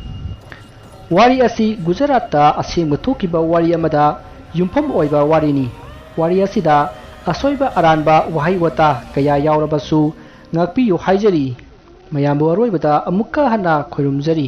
ꯋꯥꯔꯤ ꯑꯁꯤ ꯒꯨꯖꯔꯥꯠꯇ ꯑꯁꯦꯡꯕ ꯊꯣꯛꯈꯤꯕ ꯋꯥꯔꯤ ꯑꯃꯗ ꯌꯨꯝꯐꯝ ꯑꯣꯏꯕ ꯋꯥꯔꯤꯅꯤ꯫ ꯋꯥꯔꯤ ꯑꯁꯤꯗ ꯑꯁꯣꯏꯕ ꯑꯔꯥꯟꯕ ꯋꯥꯍꯩ ꯋꯥꯇꯥ ꯀꯌꯥ ꯌꯥꯎꯔꯕꯁꯨ ꯉꯥꯛꯄꯤꯌꯨ ꯍꯥꯏꯖꯔꯤ꯫ ꯃꯌꯥꯝꯕꯨ ꯑꯔꯣꯏꯕꯗ ꯑꯃꯨꯛꯀ ꯍꯟꯅ ꯈꯣꯏꯔꯨꯝꯖꯔꯤ꯫